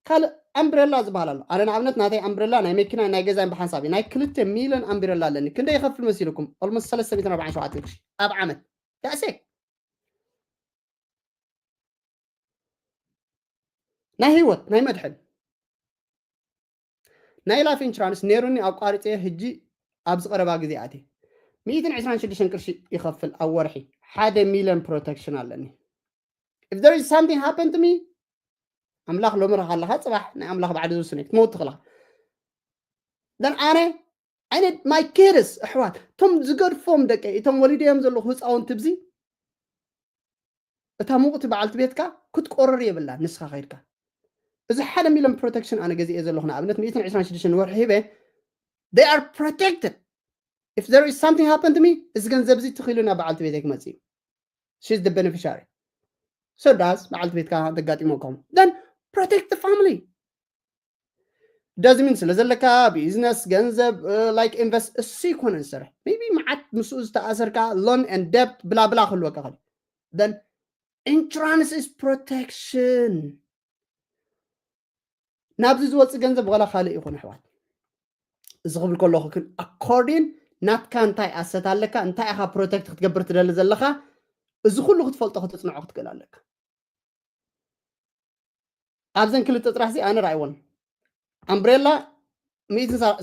ካልእ ኣምብሬላ ዝበሃል ኣሎ። ኣነ ንኣብነት ናተይ ኣምብሬላ ናይ መኪና ናይ ገዛን ብሓንሳብ እዩ። ናይ ክልተ ሚልዮን ኣምብሬላ ኣለኒ። ክንደይ ይኸፍል መሲልኩም? ኦልሞስት ሰለስተ ሚእትን ኣርባዓን ሸውዓተን ቅርሺ ኣብ ዓመት። That's it። ናይ ህይወት ናይ መድሕን ናይ ላይፍ ኢንሹራንስ ነይሩኒ፣ ኣቋሪፀ። ሕጂ ኣብዚ ቀረባ ግዜ ኣትየ ሚእትን ዕስራን ሽዱሽተን ቅርሺ ይኸፍል ኣብ ወርሒ። ሓደ ሚልዮን ፕሮቴክሽን ኣለኒ። If there is something happen to me ኣምላኽ ሎሚ ረኻ ኣለኻ፣ ፅባሕ ናይ ኣምላኽ ባዕሉ ዝውስን እዩ። ክትመውት ትኽእልኻ። ደን ኣነ I need my kids ኣሕዋት፣ እቶም ዝገድፎም ደቀይ፣ እቶም ወሊደዮም ዘለኹ ህፃውንቲ ብዚ እታ ሙቕቲ በዓልቲ ቤትካ ክትቆርር የብላ። ንስኻ ከይድካ እዚ ሓደ ሚልዮን ፕሮቴክሽን ኣነ ገዚኤ ዘለኹ ንኣብነት ሚእትን ዕስራን ሽዱሽተን ወርሒ ሂበ፣ they are protected። If there is something happen to me እዚ ገንዘብ እዚ ትኽኢሉ ናብ በዓልቲ ቤተይ ክመፅእ እዩ። She's the beneficiary። So does በዓልቲ ቤትካ ተጋጢሞኩም then protect the family። ዳዝሚን ስለ ዘለካ ቢዝነስ ገንዘብ ላይክ ኢንቨስት እሱ ይኮነን ዝሰርሕ ቢ መዓት ምስኡ ዝተኣሰርካ loan and debt ብላ ብላ ክህልወካ ኸል then insurance is protection። ናብዚ ዝወፅእ ገንዘብ ዋላ ካልእ ይኹን ኣሕዋት፣ እዚ ክብል ከለኹ ግን ኣኮርዲን ናትካ እንታይ ኣሰት ኣለካ፣ እንታይ ኢኻ ፕሮቴክት ክትገብር ትደሊ ዘለኻ፣ እዚ ኩሉ ክትፈልጦ ክትፅንዖ ክትክእል ኣለካ። ኣብዘን ክልተ ጥራሕ ዚ ኣነ ርኣይወን ኣምብሬላ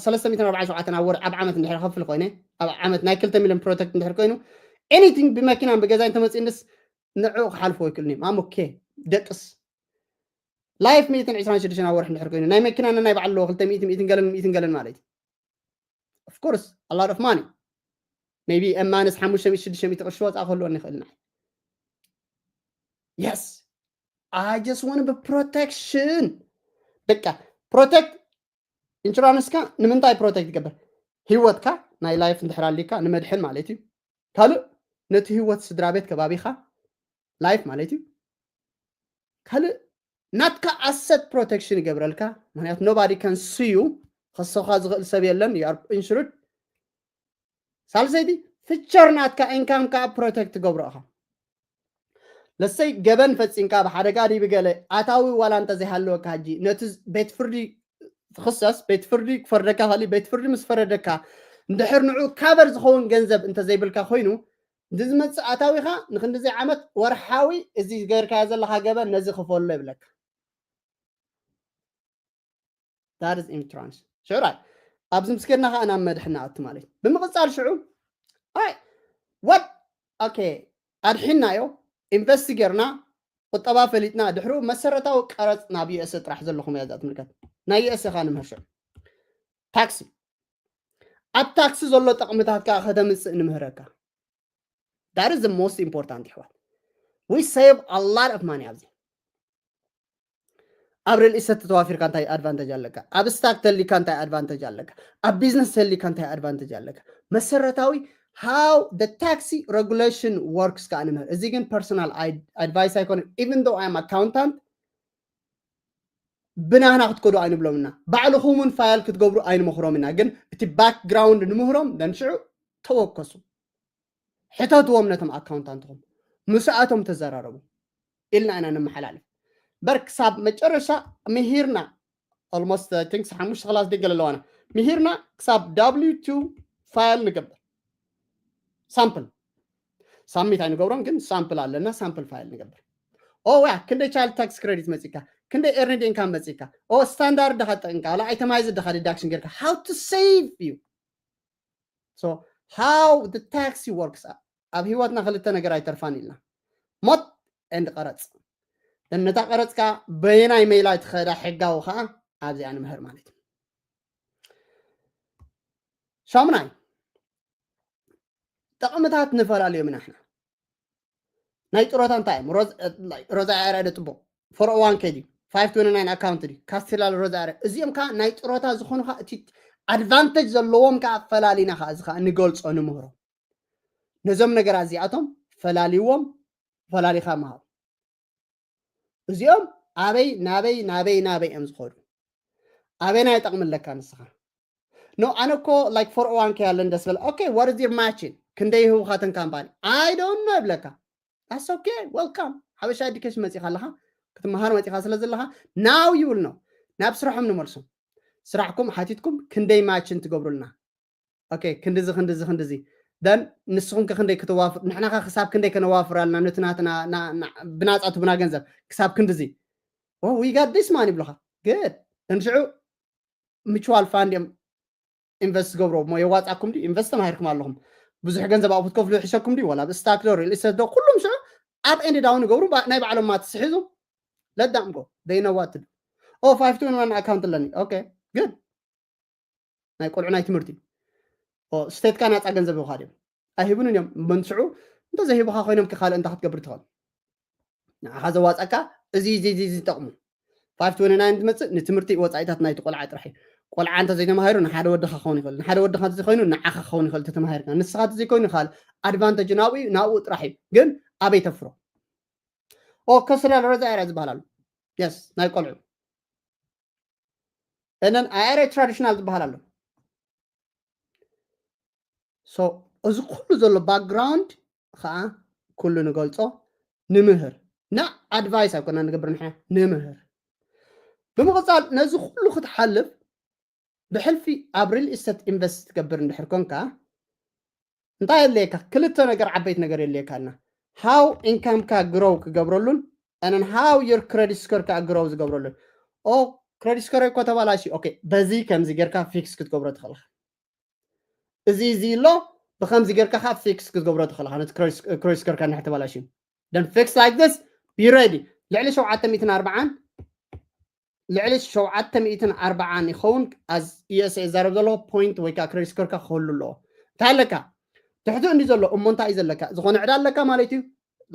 ሰለስተ ሚእትን ኣርባዓን ሸውዓተን ኣብ ወር ኣብ ዓመት እንድሕር ከፍል ኮይነ ኣብ ዓመት ናይ ክልተ ሚልዮን ፕሮቴክት እንድሕር ኮይኑ anything ብመኪናን ብገዛይ እንተመፅእንስ ንዕኡ ክሓልፎ ይክእልኒ ማም ኦኬ ደቅስ ላይፍ ሚእትን ዕስራን ሽዱሽተን ኣብ ወርሒ እንድሕር ኮይኑ ናይ መኪና ናይ ባዕሉ ኣለዎ ክልተ ሚእቲ ሚእትን ገለን ሚእትን ገለን ማለት እዩ። Of course a lot of money maybe እማንስ ሓሙሽተ ሚእቲ ሽዱሽተ ሚእቲ ቅርሺ ወፃእ ክህልወኒ ይኽእል ናይ yes I just want protection በቃ ፕሮቴክት ኢንሹራንስካ ንምንታይ ፕሮቴክት ይገብር? ህይወትካ ናይ ላይፍ እንድሕር ኣሊካ ንመድሕን ማለት እዩ። ካልእ ነቲ ህይወት ስድራ ቤት ከባቢኻ ላይፍ ማለት እዩ። ካልእ ናትካ ኣሰት ፕሮቴክሽን ይገብረልካ። ምክንያቱ nobody can sue you ከሰኻ ዝኽእል ሰብ የለን። You are insured። ሳልሰይቲ ፍቸር ናትካ ኢንካም ከዓ ፕሮቴክት ትገብሮ ኢኻ። ለሰይ ገበን ፈፂምካ ብሓደጋ ድዩ ብገለ ኣታዊ ዋላ እንተዘይሃለወካ ሕጂ ነቲ ቤት ፍርዲ ትኽሰስ፣ ቤት ፍርዲ ክፈርደካ ኸሊ ቤት ፍርዲ ምስ ፈረደካ እንድሕር ንዑ ካቨር ዝኸውን ገንዘብ እንተዘይብልካ ኮይኑ ንዝመፅእ ኣታዊኻ ንክንድዘይ ዓመት ወርሓዊ እዚ ገይርካዮ ዘለኻ ገበን ነዚ ክፈሎ ይብለካ። That is insurance ሽዑ ራይ ኣብዚ ምስ ከድና ከዓ ናብ መድሕና ኣቱ ማለት እዩ። ብምቕፃል ሽዑ ኣይ what okay ኣድሒናዮ ኢንቨስት ጌርና ቁጠባ ፈሊጥና ድሕሩ መሰረታዊ ቀረፅ ናብ ዩኤስ ጥራሕ ዘለኹም እያ ትምልከት ናይ ዩኤስ ኻ ንምህር ሽዑ ታክሲ ኣብ ታክሲ ዘሎ ጠቕምታት ከዓ ከተምፅእ ንምህረካ that is the most important ይሕዋት we save a lot of money ኣብዚ ኣብ ሪል ኢስተት ተዋፊርካ እንታይ ኣድቫንቴጅ ኣለካ ኣብ ስታክ ተሊካ እንታይ ኣድቫንቴጅ ኣለካ ኣብ ቢዝነስ ተሊካ እንታይ ኣድቫንቴጅ ኣለካ መሰረታዊ how the taxi regulation works ከዓ ንምህር እዚ ግን personal advice ኣይኮነ even though I'm accountant ብናህና ክትከዱ ኣይንብሎምና ባዕልኹም እውን ፋይል ክትገብሩ ኣይንመኽሮም ኢና ግን እቲ ባክግራውንድ ንምህሮም ደንሽዑ ተወከሱ ሕተትዎም ነቶም ኣካውንታንትኹም ምስኣቶም ተዘራረቡ ኢልና ኢና ነመሓላልፍ በር ክሳብ መጨረሻ ምሂርና almost I think ሓሙሽተ ክላስ ደገለ ኣለዋና ምሂርና ክሳብ W two file ንገብር ሳምፕል ሳሚት ኣይንገብሮም ግን ሳምፕል ኣለና ሳምፕል file ንገብር ኦ ዋ ክንደይ child tax credit መፂካ ክንደይ earned income መፂካ ኦ ስታንዳርድ ድኻ ጠንካ ላ ኣይተማይዝ ድኻ deduction ጌርካ how to save you so how the taxi works ኣብ ህይወትና ክልተ ነገር ኣይተርፋን ኢልና ሞት and ቀረፅ ነታ ቀረፅካ በየናይ መይላ ትኸዳ ሕጋዊ ከዓ ኣብዚኣ ንምህር ማለት እዩ ሻሙናይ ጠቕምታት ንፈላለዮም ኢና ሕና ናይ ጥሮታ እንታይ እዮም ሮዛ ኣረ ደ ጥቡቕ ፎር ዋን ኬ ድዩ ፋይቭ ትወንቲ ናይን ኣካውንት ድዩ ካስትላል ሮዛ ኣረ እዚኦም ከዓ ናይ ጥሮታ ዝኾኑ ከዓ እቲ ኣድቫንቴጅ ዘለዎም ከዓ ፈላሊና ከዓ እዚ ከዓ ንገልፆ ንምህሮ ነዞም ነገራት እዚኣቶም ፈላሊዎም ፈላሊኻ ምሃብ እዚኦም ኣበይ ናበይ ናበይ ናበይ እዮም ዝኸዱ ኣበይ ናይ ጠቕሚ ኣለካ ንስኻ no ኣነ እኮ like four oh one k ኣለኒ ደስ በለ okay what is your matching ክንደይ ይህቡኻ ተን ካምፓኒ I don't know ይብለካ that's okay welcome ሓበሻ education መፂኻ ኣለኻ ክትመሃር መፂኻ ስለ ዘለኻ now you will know ናብ ስራሖም ንመልሶም ስራሕኩም ሓቲትኩም ክንደይ matching ትገብሩልና okay ክንድዚ ክንድዚ ክንድዚ then ንስኹም ከ ክንደይ ከተዋፍር ንሕና ከ ክሳብ ክንደይ ከነዋፍር ኣለና ነቲ ናትና ብናፃ ትቡና ገንዘብ ክሳብ ክንድዚ we got this man ይብሉኻ good እንሽዑ mutual fund እዮም ኢንቨስት ገብሮ እሞ የዋፃኩም ድዩ ኢንቨስት ተማሂርኩም ኣለኹም ብዙሕ ገንዘብ ኣብኡ ክትከፍሉ ይሕሸኩም ድዩ ወላ ብስታክ ዶ ሪል ስቴት ዶ ኩሉም ሽዑ ኣብ ኤንድ ዳውን ይገብሩ ናይ ባዕሎም ማትስ ሒዙ let them go they know what to do oh five to one account ኣለኒ okay good ናይ ቆልዑ ናይ ትምህርቲ ስቴትካ ናፃ ገንዘብ ይውካ ድዮም ኣይሂቡንን እዮም መንስዑ እንተዘይሂቡካ ኮይኖም ካልእ እንታይ ክትገብር ትኽእል ንዓኻ ዘዋፀካ እዚ እዚ እዚ ዝጠቕሙ ፋይቭ ትወንቲ ናይን ዝመፅእ ንትምህርቲ ወፃኢታት ናይቲ ቆልዓ ጥራሕ እዩ ቆልዓ እንተ ዘይተማሂሩ ንሓደ ወድኻ ክኸውን ይኽእል ንሓደ ወድኻ እንተዘይኮይኑ ንዓኻ ክኸውን ይኽእል ተተማሂርካ ንስኻ እንተዘይኮይኑ ካልእ ኣድቫንቴጅ ናብኡ እዩ ናብኡ ጥራሕ እዩ ግን ኣበይ ተፍሮ ኦ ከስርያ ረዛ ኤርያ ዝበሃል ኣሎ የስ ናይ ቆልዑ እነን ኣያረ ትራዲሽናል ዝበሃል ኣሎ so እዚ ኩሉ ዘሎ ባክግራውንድ ከዓ ኩሉ ንገልፆ ንምህር ና ኣድቫይስ ኣይኮና ንገብር ንሕና ንምህር ብምቕፃል ነዚ ኩሉ ክትሓልፍ ብሕልፊ ኣብ ሪል ኢስተት ኢንቨስት ትገብር እንድሕር ኮንካ እንታይ የድልየካ ክልተ ነገር ዓበይቲ ነገር የድልየካና how ኢንካምካ ግሮው ክገብረሉን and how your credit score ካ ግሮው ዝገብረሉን ኦ credit score እኮ ተባላሽ okay በዚ ከምዚ ጌርካ ፊክስ ክትገብሮ ትኽእልካ እዚ እዚ ኣሎ ብከምዚ ጌርካ ከዓ ፊክስ ክትገብሮ ትኽእልካ ነቲ credit score ካ ንሕ ተባላሽ then fix like this be ready ልዕሊ ሸውዓተ ሚእትን ኣርባዓን ልዕሊ ሸውዓተ ሚእትን ኣርባዓን ይኸውን as USA ይዛረብ ዘለዎ ፖይንት ወይ ከዓ credit score ካ ክህሉ ኣለዎ እንታይ ኣለካ ትሕቲ እንዲ ዘሎ እሞ እንታይ እዩ ዘለካ ዝኾነ ዕዳ ኣለካ ማለት እዩ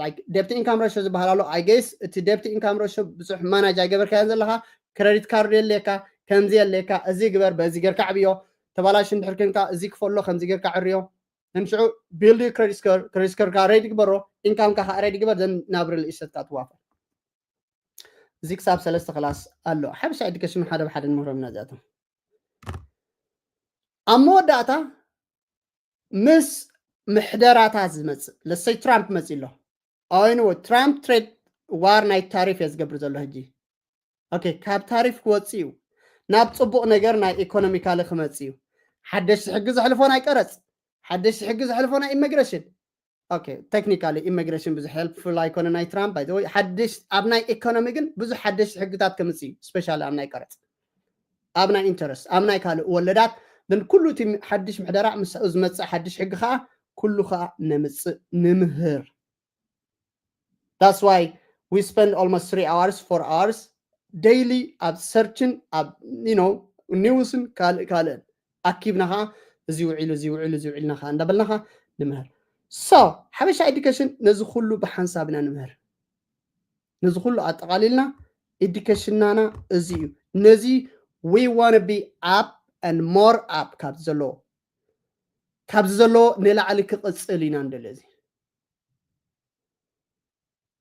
like debt income ratio ዝበሃል ኣሎ I guess እቲ debt income ratio ብዙሕ ማናጅ ኣይገበርካዮን ዘለካ credit card የለካ ከምዚ የለካ እዚ ግበር በዚ ጌርካ ዕብዮ ተባላሽ እንድሕር ኮንካ እዚ ክፈሎ ከምዚ ጌርካ ዕርዮ ንሽዑ build credit score credit score ካ ready ግበሮ ኢንካም ካ ready ግበር then ናብ ሪል ኢስተት ካ ትዋፈር እዚ ክሳብ ሰለስተ ክላስ ኣሎ ሓበሻ ኤዱኬሽን ሓደ ብሓደ ንምህሮም ኢና እዚኣቶም ኣብ መወዳእታ ምስ ምሕደራታት ዝመፅእ ለሰይ ትራምፕ መፂ ኣሎ ኣይንዎ ትራምፕ ትሬድ ዋር ናይ ታሪፍ እየ ዝገብር ዘሎ ሕጂ okay ካብ ታሪፍ ክወፅእ እዩ ናብ ፅቡቕ ነገር ናይ ኢኮኖሚካሊ ክመፅእ እዩ ሓደሽቲ ሕጊ ዘሕልፎ ናይ ቀረፅ ሓደሽቲ ሕጊ ዘሕልፎ ናይ ኢሚግሬሽን okay technically ኢሚግሬሽን ብዙሕ helpful ኣይኮነ ናይ ትራምፕ by the way ሓድሽ ኣብ ናይ ኢኮኖሚ ግን ብዙሕ ሓደሽቲ ሕግታት ከምፅእ እዩ specially ኣብ ናይ ቀረፅ ኣብ ናይ ኢንተረስት ኣብ ናይ ካልእ ወለዳት ግን ኩሉ እቲ ሓድሽ ምሕደራ ምስኡ ዝመፅእ ሓድሽ ሕጊ ከዓ ኩሉ ከዓ ነምፅእ፣ ንምህር። That's why we spend almost three hours, four hours daily ኣብ searchን ኣብ you know newsን ካልእ ካልእን ኣኪብና ከዓ እዚ ውዒሉ እዚ ውዒሉ እዚ ውዒልና ከዓ እንዳበልና ከዓ ንምህር። So ሓበሻ education ነዚ ኩሉ ብሓንሳብ ኢና ንምህር። ነዚ ኩሉ ኣጠቓሊልና educationናና እዚ እዩ። ነዚ we wanna be up and more up ካብ ዘለዎ ካብ ዘለዎ ንላዕሊ ክቕፅል ኢና እንደለ እዚ።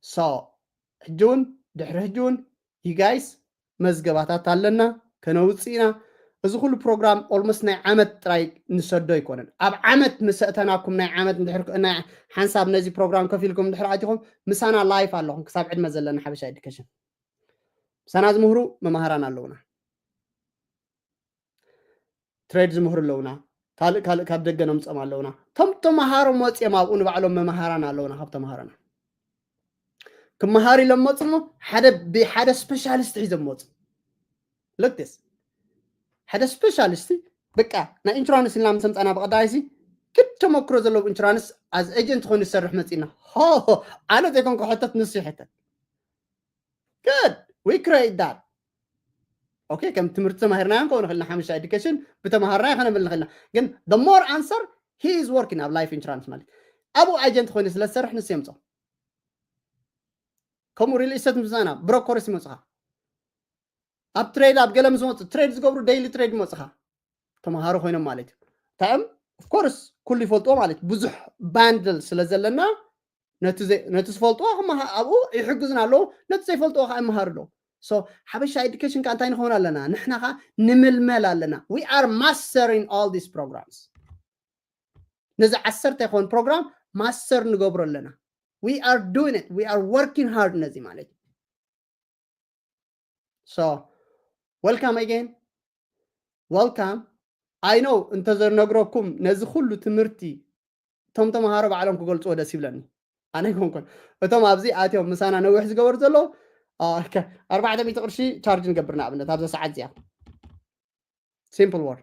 So ሕጂ እውን ድሕሪ ሕጂ እውን you guys መዝገባታት ኣለና፣ ከነውፅእ ኢና። እዚ ኩሉ ፕሮግራም almost ናይ ዓመት ጥራይ ንሰዶ ኣይኮነን። ኣብ ዓመት ምስ ኣእተናኩም ናይ ዓመት እንድሕር ናይ ሓንሳብ ነዚ ፕሮግራም ከፊልኩም እንድሕር ኣቲኹም ምሳና live ኣለኹም። ክሳብ ዕድመ ዘለና ሓበሻ education ምሳና ዝምህሩ መማህራን ኣለውና። ትሬድ ዝምህሩ ኣለውና። ካልእ ካልእ ካብ ደገ ነምፀም ኣለውና። እቶም ተምሃሮ መፅኦም ኣብኡ ንባዕሎም መምሃራን ኣለውና። ካብ ተምሃሮና ክመሃሩ ኢሎም መፁ እሞ ሓደ ብሓደ ስፔሻሊስት ሒዞም መፁ። Look this ሓደ ስፔሻሊስት በቃ ናይ ኢንሹራንስ ኢልና ምስ ኣምፃና ብቐዳይሲ ግድ ተመክሮ ዘለዎ ኢንሹራንስ as agent ኮይኑ ዝሰርሕ መፂና። ዓለት ዘይኮንኩ ሕተት ንሱ ይሕተት። Good. We create that. Okay ከም ትምህርቲ ተማሂርናዮ ንኸውን ንኽእል ኢና ሓሙሽተ education ብተምሃርናዮ ከነብል ንኽእል ኢና። ግን the more answer he is working ኣብ life insurance ማለት ኣብኡ agent ኮይኑ ስለ ዝሰርሕ ንሱ የምፅኦ። ከምኡ real estate ምስ መፃና brokers ይመፁኻ። ኣብ ትሬድ ኣብ ገለ ምስ መፁ ትሬድ ዝገብሩ daily trade ይመፁኻ። ተምሃሮ ኮይኖም ማለት እዩ። እንታይ እዮም of course ኩሉ ይፈልጥዎ ማለት ብዙሕ bundle ስለ ዘለና ነቲ ዝፈልጥዎ ኣብኡ ይሕግዙና ኣለዉ፣ ነቲ ዘይፈልጥዎ ከዓ ይመሃሩ ኣለዉ። So ሓበሻ education ከዓ እንታይ ንኸውን ኣለና? ንሕና ከዓ ንምልመል ኣለና። We are mastering all these programs። ነዚ ዓሰርተ ይኸውን ፕሮግራም ማስተር ንገብሮ ኣለና። We are doing it. We are working hard ነዚ ማለት እዩ። So welcome again. Welcome. I know እንተዘነግረኩም ነዚ ኩሉ ትምህርቲ እቶም ተምሃሮ ባዕሎም ክገልፅዎ ደስ ይብለኒ። ኣነ ኣይኮንኩን እቶም ኣብዚ ኣትዮም ምሳና ነዊሕ ዝገበሩ ዘለዉ ኣርባዕተ ሚእቲ ቅርሺ ቻርጅ ንገብር ንኣብነት ኣብዛ ሰዓት እዚኣ። Simple word።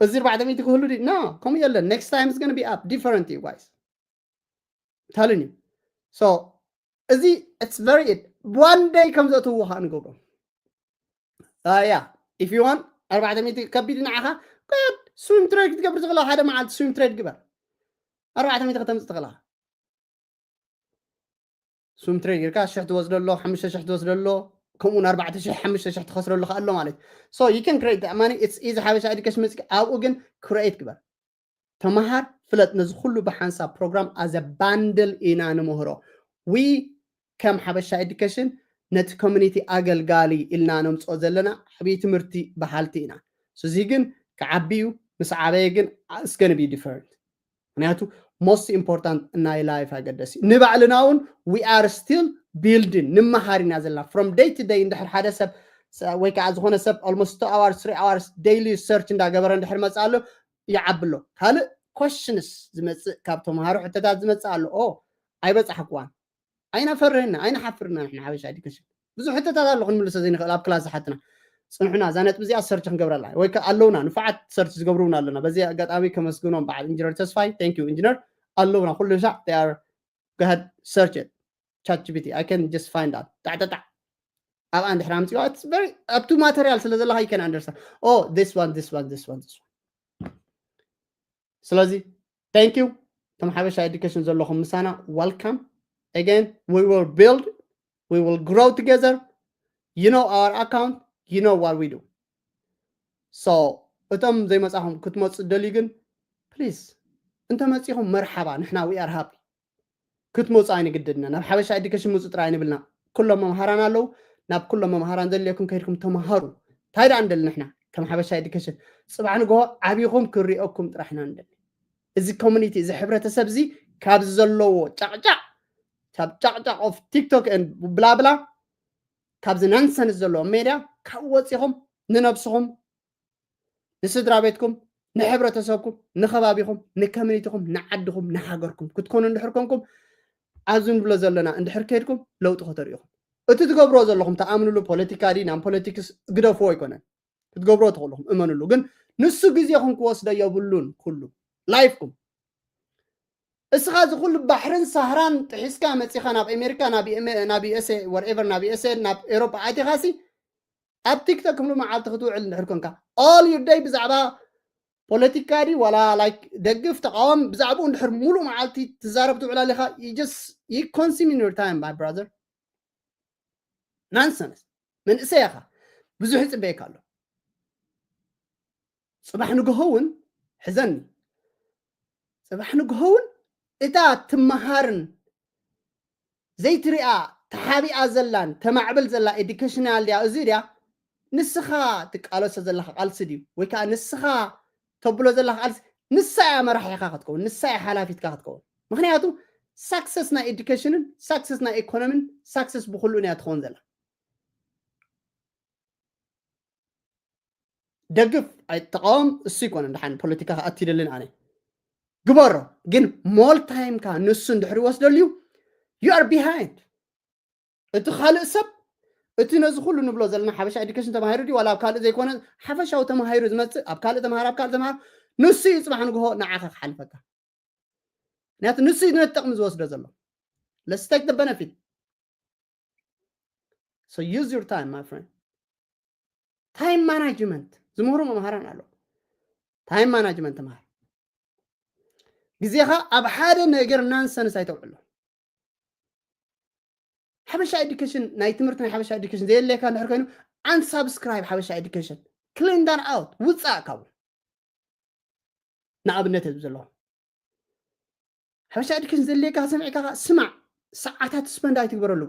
እዚ ኣርባዕተ ሚእቲ ክህሉ ድዩ? No፣ ከምኡ የለን። Next time is gonna be up different you guys. Telling you. So እዚ it's very it one day ከም ዘእትውዎ ከዓ ንገብሮ። ያ if you want ኣርባዕተ ሚእቲ ከቢድ ንዓኻ good swing trade ክትገብር ትኽእል ሓደ መዓልቲ swing trade ግበር። ኣርባዕተ ሚእቲ ከተምፅእ ትኽእል። Swing trade ጌርካ ሽሕ ትወስደሎ ሓሙሽተ ሽሕ ትወስደሎ ከምኡ ኣርባዕተ ሽሕ ሓሙሽተ ሽሕ ትኸስረሉ ከኣሎ ማለት። So you can create that money. It's easy። ሓበሻ education መፅእ ኣብኡ ግን create ግበር። ተምሃር ፍለጥ። ነዚ ኩሉ ብሓንሳብ ፕሮግራም as a bundle ኢና ንምህሮ። We ከም ሓበሻ education ነቲ community ኣገልጋሊ ኢልና ነምፅኦ ዘለና ዓብዪ ትምህርቲ በሃልቲ ኢና። እዚ ግን ክዓቢ እዩ። ምስ ዓበየ ግን it's gonna be different። ምክንያቱ most important ናይ life ኣገደሲ ንባዕልና እውን we are still building። ንመሃር ኢና ዘለና from day to day። እንድሕር ሓደ ሰብ ወይ ከዓ ዝኾነ ሰብ almost two hours three hours daily search እንዳገበረ እንድሕር መፅእ ኣሎ ይዓቢ ኣሎ። ካልእ questions ዝመፅእ ካብ ተምሃሮ ሕቶታት ዝመፅእ ኣሎ። ኦ ኣይበፃሕክዋን። ኣይነፈርህና ኣይንሓፍርና። ንሕና ሓበሻ education ብዙሕ ሕቶታት ኣሎ ክንምልሶ ዘይንኽእል ኣብ ክላስ ዝሓትና። ፅንሑና እዛ ነጥቢ እዚኣ search ክንገብረላ ወይ ከዓ ኣለውና ንፉዓት search ዝገብሩና ኣለና። በዚ ኣጋጣሚ ከመስግኖም በዓል ኢንጂነር ተስፋይ thank you ኢንጂነር ኣለውና ኩሉ ሻዕ they are go ahead search it chat gpt I can just find out ጣዕጣጣዕ ኣብኣ እንድሕር ኣምፅዋ ኣብቱ ማተሪያል ስለ ዘለካ you can understand oh this one this one this one this one ስለዚ thank you እቶም ሓበሻ education ዘለኹም ምሳና welcome again we will build we will grow together you know our account you know what we do so እቶም ዘይመፃኹም ክትመፁ ደልዩ ግን please እንተመፂኹም መርሓባ ንሕና we are happy ክትመፁ ኣይንግድድና ናብ ሓበሻ education ምፁ ጥራይ ንብልና ኩሎም መምሃራን ኣለዉ ናብ ኩሎም መምሃራን ዘድልየኩም ከይድኩም ተምሃሩ እንታይ ደኣ ንደሊ ንሕና ከም ሓበሻ education ፅባሕ ንግሆ ዓብኹም ክሪኦኩም ጥራሕ ኢና ንደሊ እዚ community እዚ ሕብረተሰብ እዚ ካብዚ ዘለዎ ጫቕጫቕ ካብ ጫቕጫቕ of tiktok ብላብላ ካብዚ nonsense ዘለዎ ሜድያ ካብ ወፂኹም ንነብስኹም ንስድራ ቤትኩም ንሕብረተሰብኩም ንከባቢኹም ንከምኒትኹም ንዓድኹም ንሃገርኩም ክትኮኑ እንድሕር ኮንኩም ኣብዚ ንብሎ ዘለና እንድሕር ከይድኩም ለውጢ ከተርእኹም እቲ ትገብርዎ ዘለኹም ተኣምንሉ ፖለቲካ ዲ ናብ ፖለቲክስ ግደፍዎ ኣይኮነን ክትገብርዎ ትኽእልኹም እመንሉ ግን ንሱ ግዜኹም ክወስዶ የብሉን ኩሉ ላይፍኩም እስኻ እዚ ኩሉ ባሕርን ሳህራን ጥሒስካ መጺኻ ናብ ኣሜሪካ ናብ ዩኤስኤ ወርኤቨር ናብ ዩኤስኤ ናብ ኤሮጳ ኣቲኻሲ ኣብ ቲክቶክ ሙሉ መዓልቲ ክትውዕል እንድሕር ኮንካ all your day ብዛዕባ ፖለቲካ ዲ ዋላ like ደግፍ ተቃወም ብዛዕባኡ እንድሕር ሙሉ መዓልቲ ትዛረብ ትውዕል ኣለኻ። You just you consuming your time, my brother. Nonsense. መንእሰይ ኢኻ፣ ብዙሕ ይፅበየካ ኣሎ። ፅባሕ ንግሆ እውን ሕዘኒ። ፅባሕ ንግሆ እውን እታ ትመሃርን ዘይትሪኣ ተሓቢኣ ዘላን ተማዕብል ዘላ ኤዱኬሽናል ድያ እዚ ድያ ንስኻ ትቃለሶ ዘለኻ ቃልሲ ድዩ ወይ ከዓ ንስኻ ተብሎ ዘለኻ ቃልሲ ንሳ እያ መራሒኻ ክትከውን፣ ንሳ እያ ሓላፊትካ ክትከውን። ምክንያቱ ሳክሰስ ናይ ኤዱኬሽንን ሳክሰስ ናይ ኢኮኖሚን ሳክሰስ ብኩሉን እያ ትኸውን ዘላ። ደግፍ ኣይትቃወም እሱ ይኮነ ድሓን ፖለቲካ ክኣት ይደልን ኣነ ግበሮ። ግን ሞል ታይምካ ንሱ እንድሕሪ ወስደሉ you are behind። እቲ ካልእ ሰብ እቲ ነዚ ኩሉ ንብሎ ዘለና ሓበሻ ኤዱኬሽን ተማሂሩ ድዩ ዋላ ኣብ ካልእ ዘይኮነ ሓፈሻዊ ተማሂሩ ዝመፅእ ኣብ ካልእ ተምሃር ኣብ ካልእ ተምሃር ንሱ እዩ ፅባሕ ንግሆ ንዓኻ ክሓልፈካ። ምክንያቱ ንሱ እዩ ነቲ ጥቕሚ ዝወስዶ ዘሎ። Let's take the benefit. So use your time, my friend. Time management ዝምህሩ መምሃራን ኣለዉ። Time management ተምሃር። ግዜኻ ኣብ ሓደ ነገር ናንሰንስ ኣይተውዕሎ። ሓበሻ ኤዱኬሽን ናይ ትምህርቲ ናይ ሓበሻ ኤዱኬሽን ዘየለካ እንድሕር ኮይኑ unsubscribe ሓበሻ ኤዱኬሽን clean that out ውፃእ ካብኡ። ንኣብነት እየ ዘለኹ ሓበሻ ኤዱኬሽን ዘድልየካ ሰሚዕካ ስማዕ ሰዓታት ስፐንድ ኣይትግበረሉ።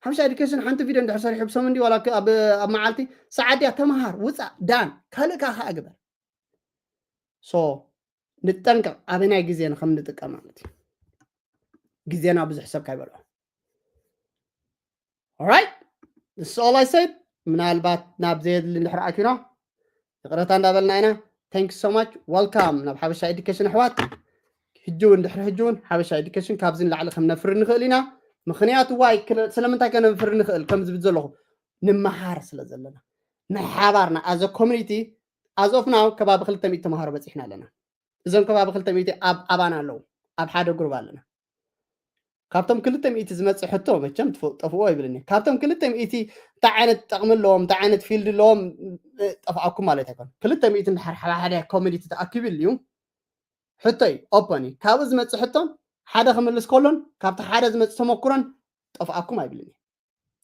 ሓበሻ ኤዱኬሽን ሓንቲ ቪድዮ እንድሕር ሰሪሑ ብሰሙን ድዩ ዋላ ኣብ ኣብ መዓልቲ ሰዓት ድያ ተምሃር ውፃእ ዳን ካልእ ከዓ ከዓ ግበር። So ንጠንቀቕ ኣበናይ ግዜና ከም ንጥቀም ማለት እዩ። ግዜና ብዙሕ ሰብ ካይበልዖ። Alright, this is all I said. ምናልባት ናብ ዘየድሊ እንድሕር ኣኪና ይቕረታ እንዳበልና ኢና። Thank you so much. Welcome ናብ ሓበሻ ኤዱኬሽን ኣሕዋት። ሕጂ እውን ድሕሪ ሕጂ እውን ሓበሻ ኤዱኬሽን ካብዚ ንላዕሊ ከም ነፍሪ ንኽእል ኢና። ምክንያቱ ዋይ ስለምንታይ ከነፍሪ ንኽእል ከም ዝብል ዘለኹ ንምሃር ስለ ዘለና ናይ ሓባርና as a community as of now ከባቢ ክልተ ሚእቲ ተምሃሮ በፂሕና ኣለና። እዞም ከባቢ ክልተ ሚእቲ ኣብ ኣባና ኣለዉ ኣብ ሓደ ግሩብ ኣለና። ካብቶም ክልተ ሚእቲ ዝመፅእ ሕቶ መቸም ጠፍኦ ይብልኒ። ካብቶም ክልተ ሚእቲ እንታይ ዓይነት ጠቕሚ ኣለዎም እንታይ ዓይነት ፊልድ ኣለዎም ጠፍኣኩም ማለት ኣይኮን። ክልተ ሚእቲ እንድሓር ሓደ ሓደ ኮሚኒቲ ተኣኪቡ ኢሉ እዩ ሕቶ እዩ ኦፐን እዩ። ካብኡ ዝመፅእ ሕቶን ሓደ ክምልስ ከሎን ካብቲ ሓደ ዝመፅእ ተመኩሮን ጠፍኣኩም ኣይብልን እዩ።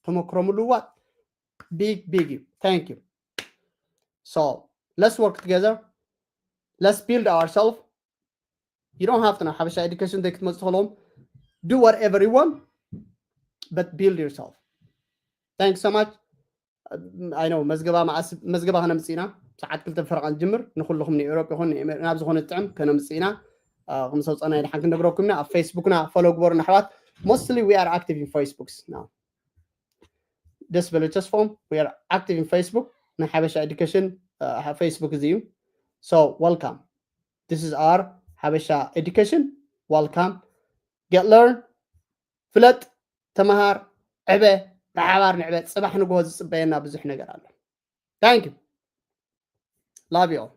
ተመክሮ ምልውዋጥ big big እዩ። Thank you. So let's work together. Let's build ourselves. You don't have to know ሓበሻ ኤዱኬሽን ዘይክትመፁ ተለዎም do whatever you want but build yourself. Thanks so much. I know መዝገባ መዓስ መዝገባ ከነምፅእ ኢና። ሰዓት ክልተ ፈረቓ ንጅምር። ንኩልኹም ንኤውሮፕ ይኹን ናብ ዝኾነ ጥዕም ከነምፅእ ኢና። ከም ሰውፀና ድሓን ክንነግረኩም ኢና። ኣብ ፌስቡክና ፎሎ ግበሩና ኣሕዋት። Mostly we are active in Facebooks now. ደስ በለ ተስፎም we are active in Facebook ናይ ሓበሻ ኤዱኬሽን ፌስቡክ እዚ እዩ። So welcome. This is our ሓበሻ ኤዱኬሽን. Welcome. Get learn. ፍለጥ፣ ተመሃር፣ ዕበ፣ ብሓባር ንዕበ። ፅባሕ ንግሆ ዝፅበየና ብዙሕ ነገር ኣሎ። Thank you. Love you all.